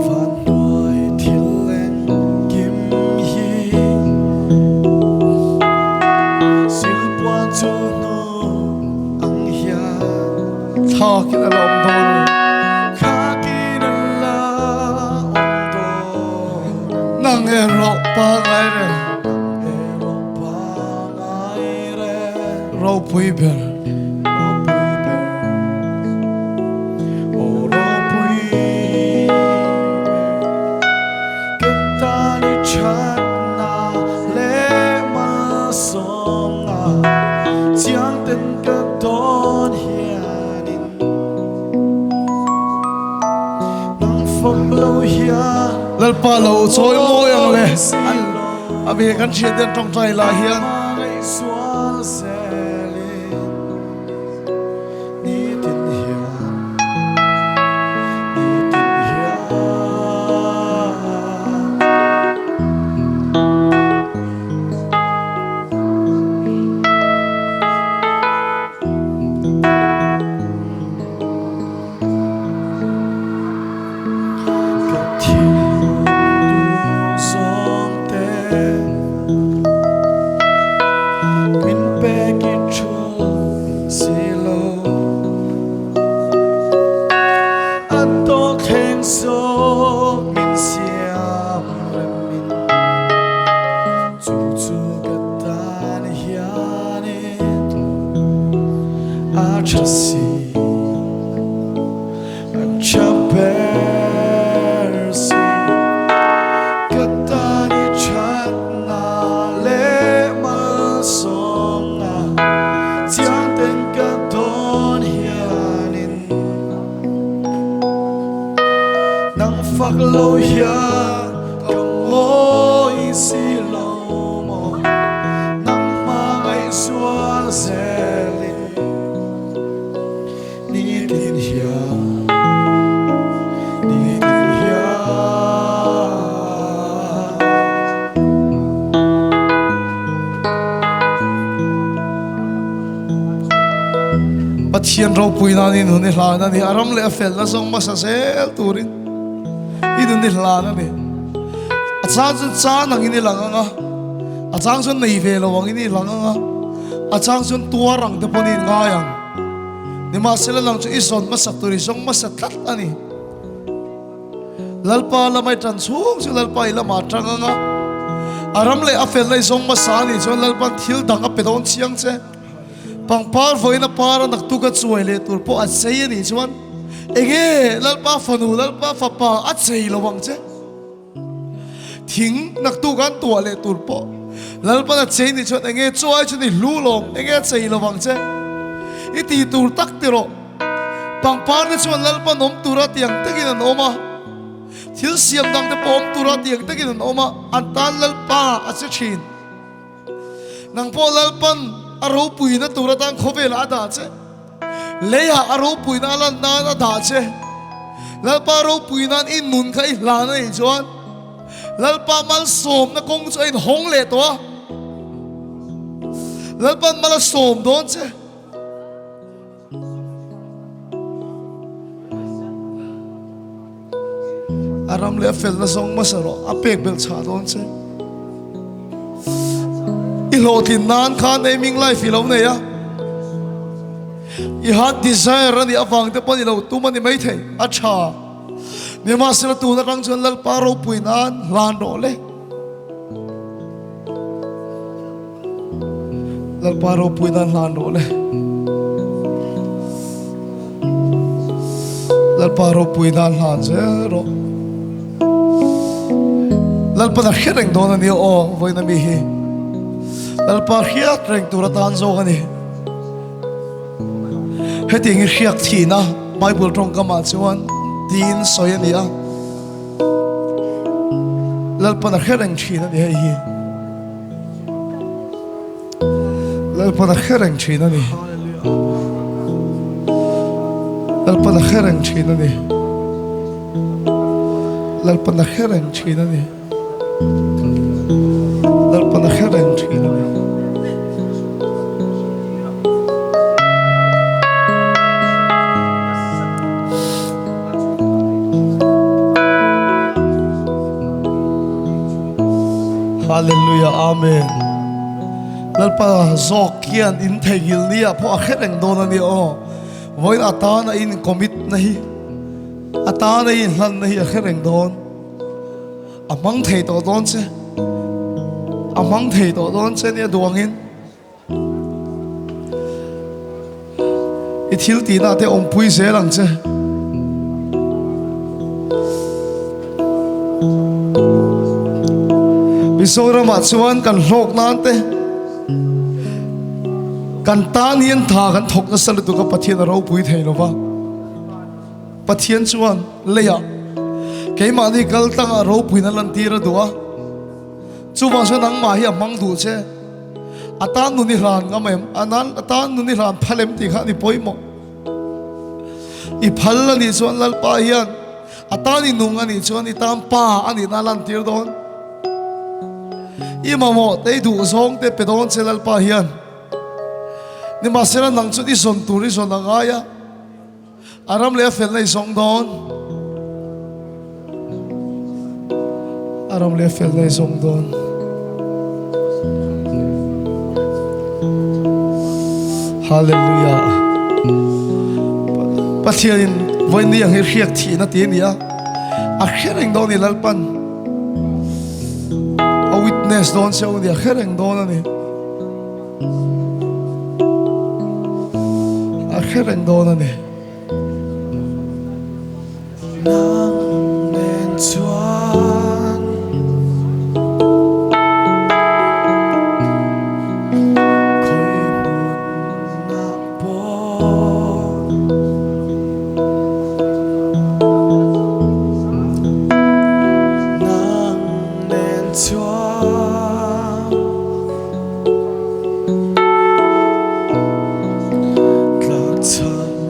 Van hnuai thil engkim hi silpuan chu hnu ang hian Thlakin a la awm dawn a ni. Thlakin a la awm dawn a ni. Nang erawh pangai reng. Nang erawh pangai reng. Ropui ber. Ropui ber. Aw ropui ber. Ka tan i thatna leh malsawmna chiang ten ka dawn hianin nang fak lo hian Lalpa lo chawi mawi ang le. A ve kan thian ten tawngtai lah hian. Ka thinlung duh zawng te min pek i thu si lo A tawk thleng zawk min siam rem in chu chu ka tan hianin a tha si. A tha ber si ka tan i thatna leh malsawmna chiang ten ka dawn hianin nang fak lo hian ka ngawi si lo maw nang hmangaihzual zelin Nitin hian, nitin hian. Pathian ropui nan i nun i hlan a ni. A ram leh a felna zawng hmasa zel turin i nun i hlan a ni. A chang chuan chang angin i lang ang a, a chang chuan nei ve lo angin i lang ang a. A chang chuan tuar ang te pawh niin ngai ang. Nimahsela nang chu i zawn hmasak tur i zawng hmasa tlat a ni. Lalpa lamah i tan chhung chu Lalpa i lamah a tang ang a, a ram leh a felna i zawng hmasa a nih chuan Lalpa'n thil dang a pe dawn chiang che. Pangpar vawiin a par a naktuk a chuai leh tur pawh a chei a nih chuan enge Lalpa fanu, Lalpa fapa a chei lo ang che. Thing naktuk an tuah leh tur pawh Lalpa'n a chei nih chuan enge chuai chu ni hlu lawm, enge a chei lo ang che. I ti tur tak ti rawh. Pangpar te chuan Lalpa'n awm tura tiang takin an awm a, thil siam dang te pawh awm tura tiang takin an awm a, an tan Lalpa a che thin. Nang pawh Lalpa'n a ropuina tur atan khawvelah a dah che. Leiah a ropuina a lan nan a dah che. Lalpa ropui nan i nun kha i hlan a nih chuan Lalpa malsawmna kawng chu a inhawng leh tawh a. Lalpa'n mal a sawm dawn che. A ram leh a felna zawng hmasa rawh, a pek belh chhah dawn che. I hlawhtlin nan khan aiming life i lo nei a, i heart desire a nih avang te pawh i lo tum a ni maithei, a tha. Nimahsela tun atang chuan Lalpa ropui nan hlan rawh le. Lalpa ropui nan hlan rawh le. Lalpa ropui nan hlan zel rawh. Lalpa na hriat reng dawn a ni aw vawiin ami hi. Lalpa hriat reng tur atan zawk a ni. Hetiang hi hriak thihna Bible tawngkamah chuan tiin sawi a ni a. Lalpan a hre reng thin a ni hei hi. Lalpan a hre reng thin a ni. Lalpan a hre reng thin a ni. Lalpan a hre reng thin a ni. Lalpan a hre reng thin a ni. Hallelujah Amen Lalpa zawk hian in theihngilh ni ah pawh a hre reng dawn a ni aw vawiin atana in commit na hi atana in hlan na hi a hre reng dawn a hmang thei tawh dawn che a hmang thei tawh dawn che nia duangin I thil tihna te awmpui zel ang che. Mizoramah chuan kan hlawk nan te kan tan hian tha kan thawk nasa lutuk a Pathian a ropui thei lova. Pathian chuan leiah keimahni kal tlangah ropuina lantir a duh a. Chuvang chuan nangmah hi a hmang duh che. A tan nun i hlan ngam em? A nan a tan nun i hlan phal em tih kha ni pawimawh. I phal a nih chuan Lalpa hian a tan i nung a nih chuan i tan pa a nihna a lantir dawn. I mamawh te i duh zawng te pe dawn che Lalpa hian. Nimahsela nang chuan i zawn tur i zawn a ngai a. A ram leh a felna i zawng dawn. A ram leh a felna i zawng dawn. Hallelujah. Pathianin vawiin ang hi hriak thihna ti a ni a. A hre reng dawn a ni Lalpan. A witness dawn che u ni a hre reng dawn a ni. A hre reng dawn a ni. Nang nen chuan khawi hmunah pawh nang nen chuan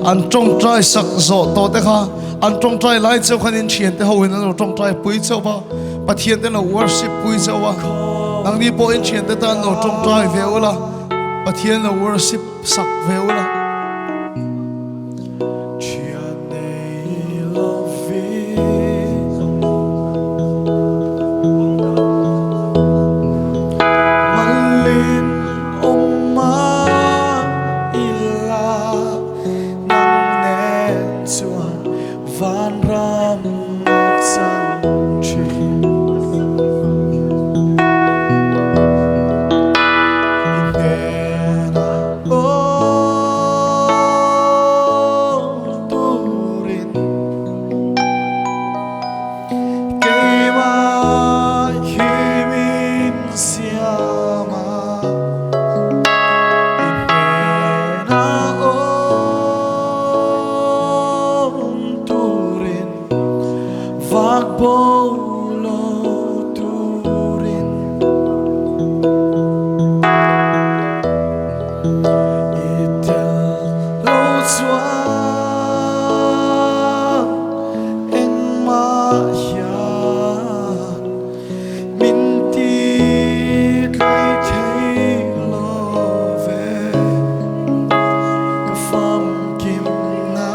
An tawngtai sak zawh tawh te kha an tawngtai lai chauh khan in thian te ho in an lo tawngtai pui chauh va, Pathian te lo worship pui chauh va, nangni pawh in thian te tan lo tawngtai ve ula, Pathian lo worship sak ve ula. chuan vanram a chang thin. I hnenah awm turin keimah hi min siam a. I hnenah awm turin vak bo lo turin i tel lo chuan engmah hian Min ti tlai thei lo ve ka famkim na.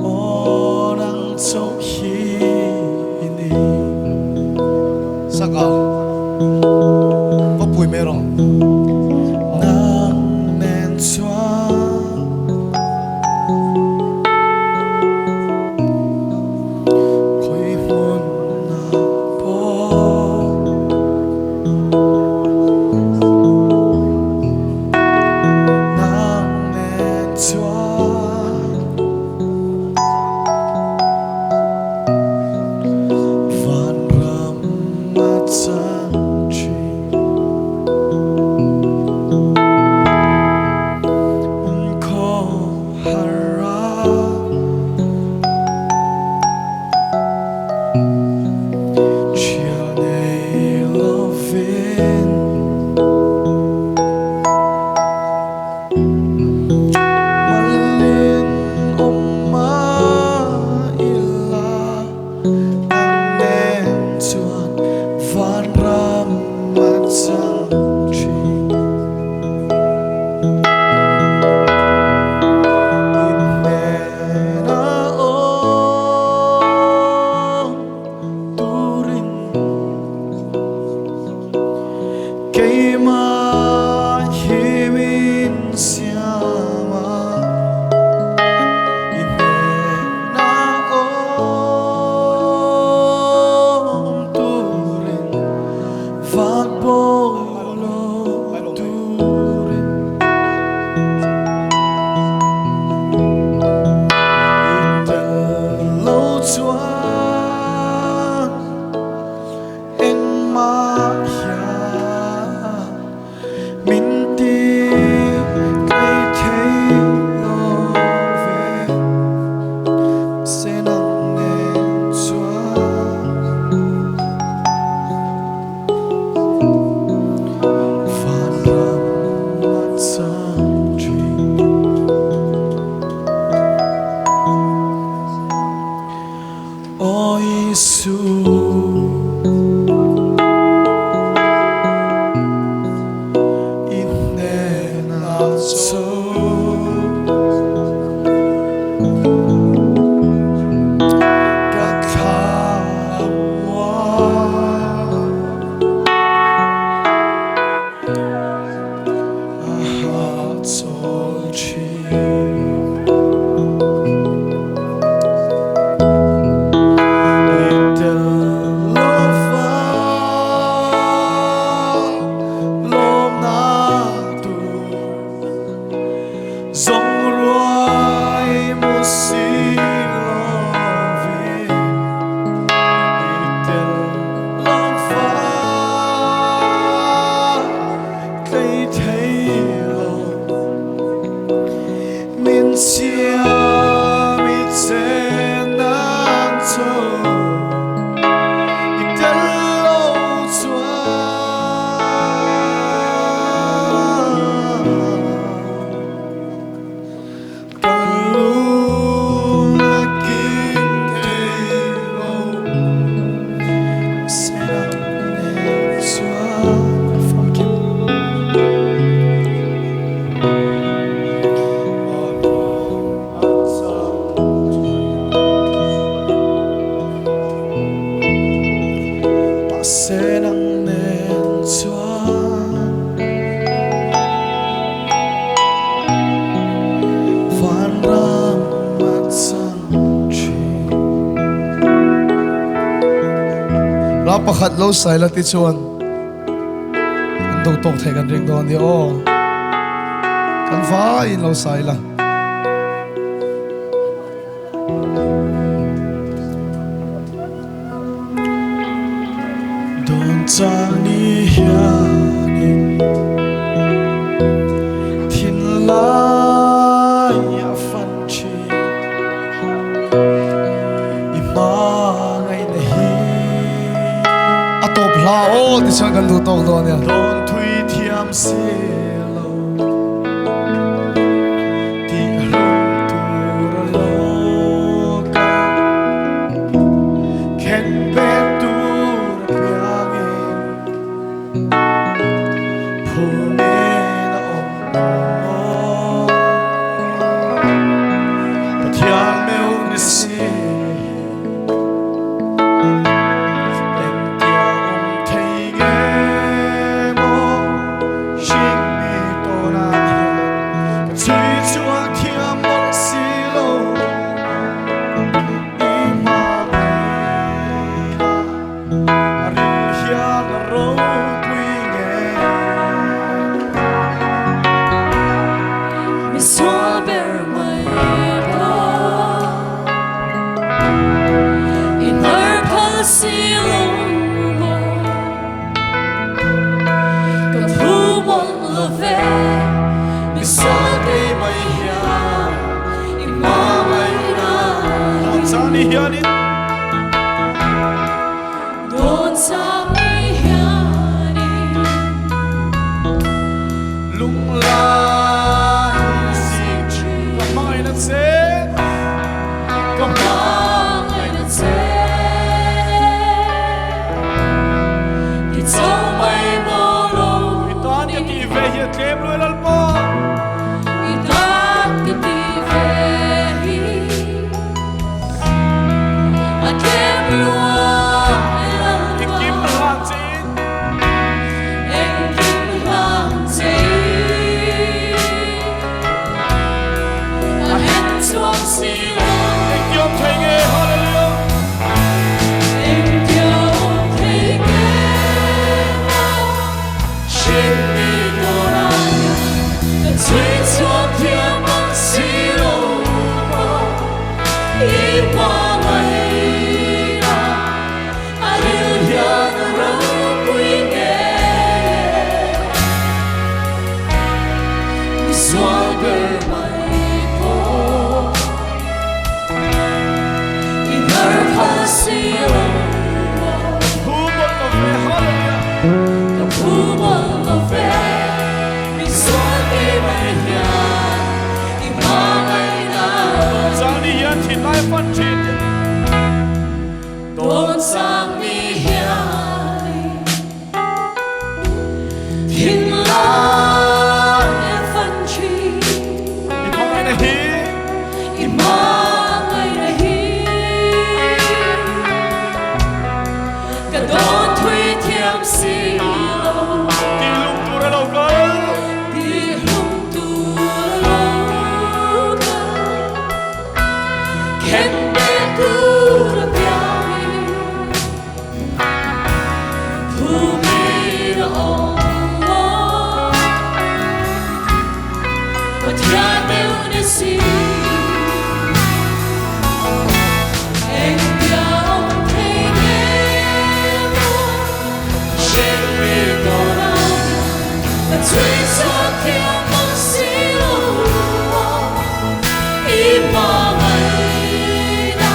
Aw nang chauh hi i ni. Saka va pui mai rawh. Nang nen chuan. Khawi hmunah pawh nang nen chuan vanram a chang thin. Vanram a chang thin. Inhnena awm turin keimah hi min siam a, inhnena awm turin vak bo lo turin i tel lo chuan engmah hian min ti tlei thei lo ve se nang nen chuan. Vanram a chang thin. Aw Isu. I hnenah chaw. Ka thla muang a hahchawl thin. I tel lo fa lawmna tur zawng ruai mu si lovin i tel lo fa tlei thei lo min siam i chen nan chaw i tel lo chuan. Ka lung a kim thei lo senang nen chuan famkim. Mahse nang nen chuan. Hla pakhat lo sai la tichuan kan do tawk thei kan ring dawn nia aw. Kan vaiin lo sai la. Dawn chang ni hianin thinlai a fan thin i hmangaihna hi. A tawp hla aw tichuan kan duh tawk dawn nia. Dawn thui thiam si lo. Tih hlawm tur a lo kal, khen pek tur a piangin phumin a awm maw? Pathian meuh ni si engtia awm thei nge maw? Hringmi tawnah hian ka chhui chhuah thiam mawlh si lo. I hmangaihna a rin hian a ropui nge. Mi sual ber mai pawh i hnar phal si lo maw. Ka phu mawlh lo ve, mi salte mai hian i hmangaihna Dawn chang ni hianin. Dawn chang ni hianin. Lunglai zing thin. Ka hmangaihna che. Ka hmangaihna che. Ti chho mai maw lo I tan ka tih ve hi a tlem luai Lalpa. I tan ka tih ve hi a tlem luai Lalpa. Engkim hlan che in. Engkim hlan che in. A hen chuang si lo. Engtiawm thei nge? Hallelujah. Engtiawm thei nge maw? Hringmi tawnah hian ka chhui chhuak thiam ang si lo maw? I hmangaihna a ril hian a ropui nge? Mi sual ber mai pawh i hnar phal si lo maw? Phu mawlh lo ve, hallelujah. Ka phu mawlh lo ve, mi sual ti mai hian i hmangaihna. Chang ni hian thinlai a fan thin. Dawn chang ni hian i thinlai a fan thin. I hmangaihna hi. I hmangaihna hi. Ka dawn thui thiam si lo. Tihlum tur a lo kal. Tihlum tur a lo kal. Khen beh tur a piangin. Phumi a awm maw? Pathian deuh ni si. Engtia awm thei nge maw? Hringmi tawnah hian ka chhui chhuak thiam ang si lo maw? I hmangaihna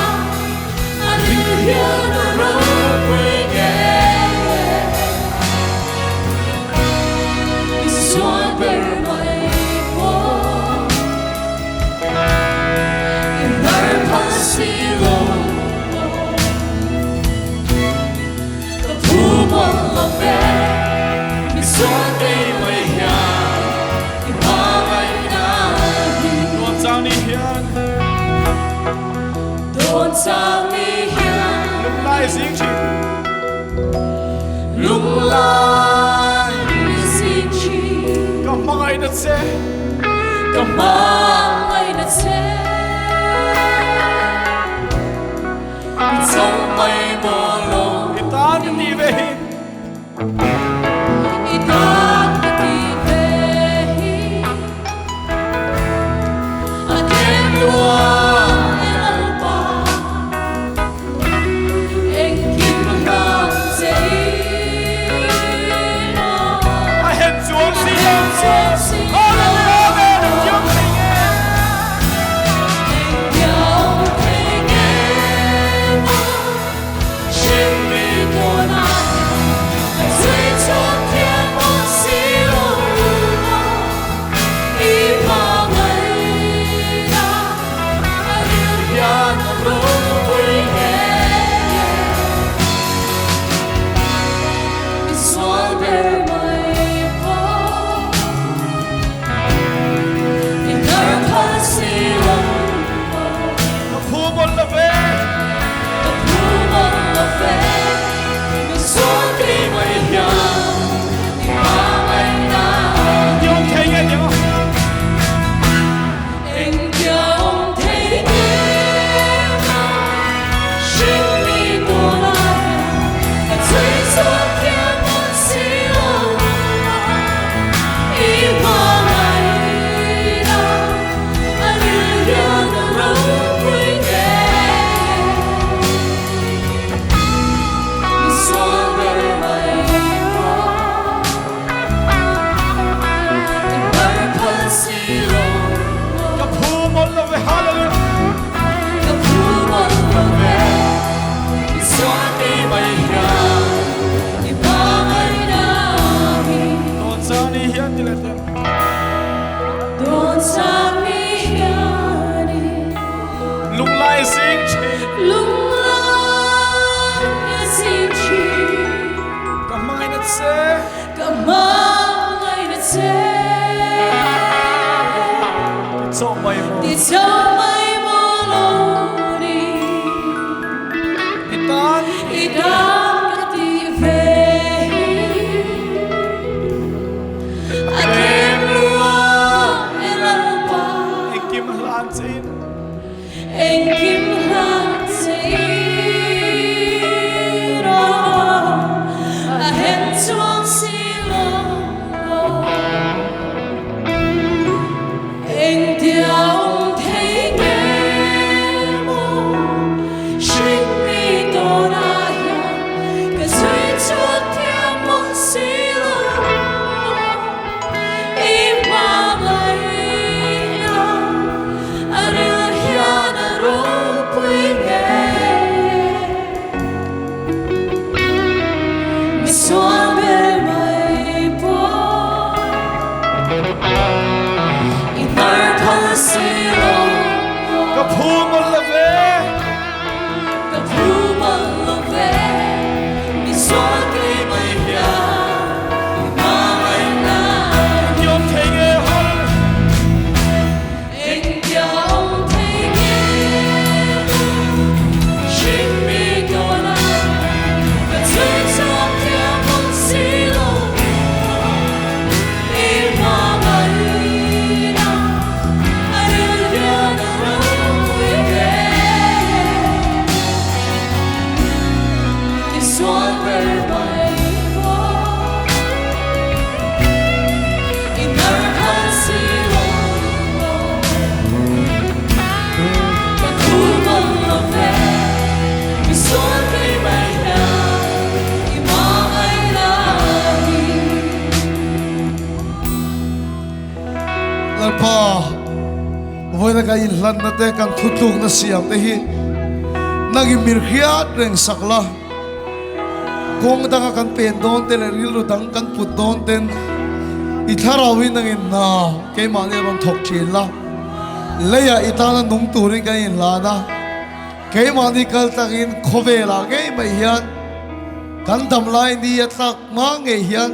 a ril hian a ropui nge? I sual ber mai pawh i hnar phal si lo maw? Ka phu mawlh lo ve, mi sual kei mai hian i hmangaihna hi. Dawn chang ni hian. Dawn chang ni hian. Lunglai zing thin. Lunglai zing thin. Ka hmangaihna che. Ka hmangaihna che. I chawng mai maw lo. I tan ka ti Lalpa, vawiina ka inhlanna te, kan thutlukna siam te hi nangin min hriat reng sak la. Kawng danga kan pen dawn te leh rilru dang kan put dawn ten i thlarauin nangin hna keimahni a rawn thawk thin la. Leiah i tana nung turin kan inhlan a, keimahni kal takin khawvelah ngei mai hian kan dam lai ni a tlak hma ngei hian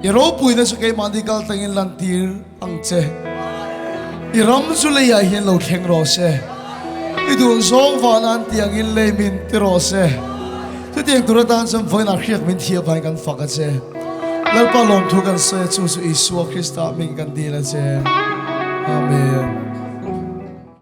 i ropuina chu keimahni kal takin lantir ang che. I ram chu leiah hian lo thleng rawh se. I duh zawng vana an tih angin lei min ti rawh se. Chutiang tur atan chuan vawiinah hriak min thiah vangin kan fak a che. Lalpa lawmthu kan sawi a, chu chu Isua Krista hming kan dil a che. Amen.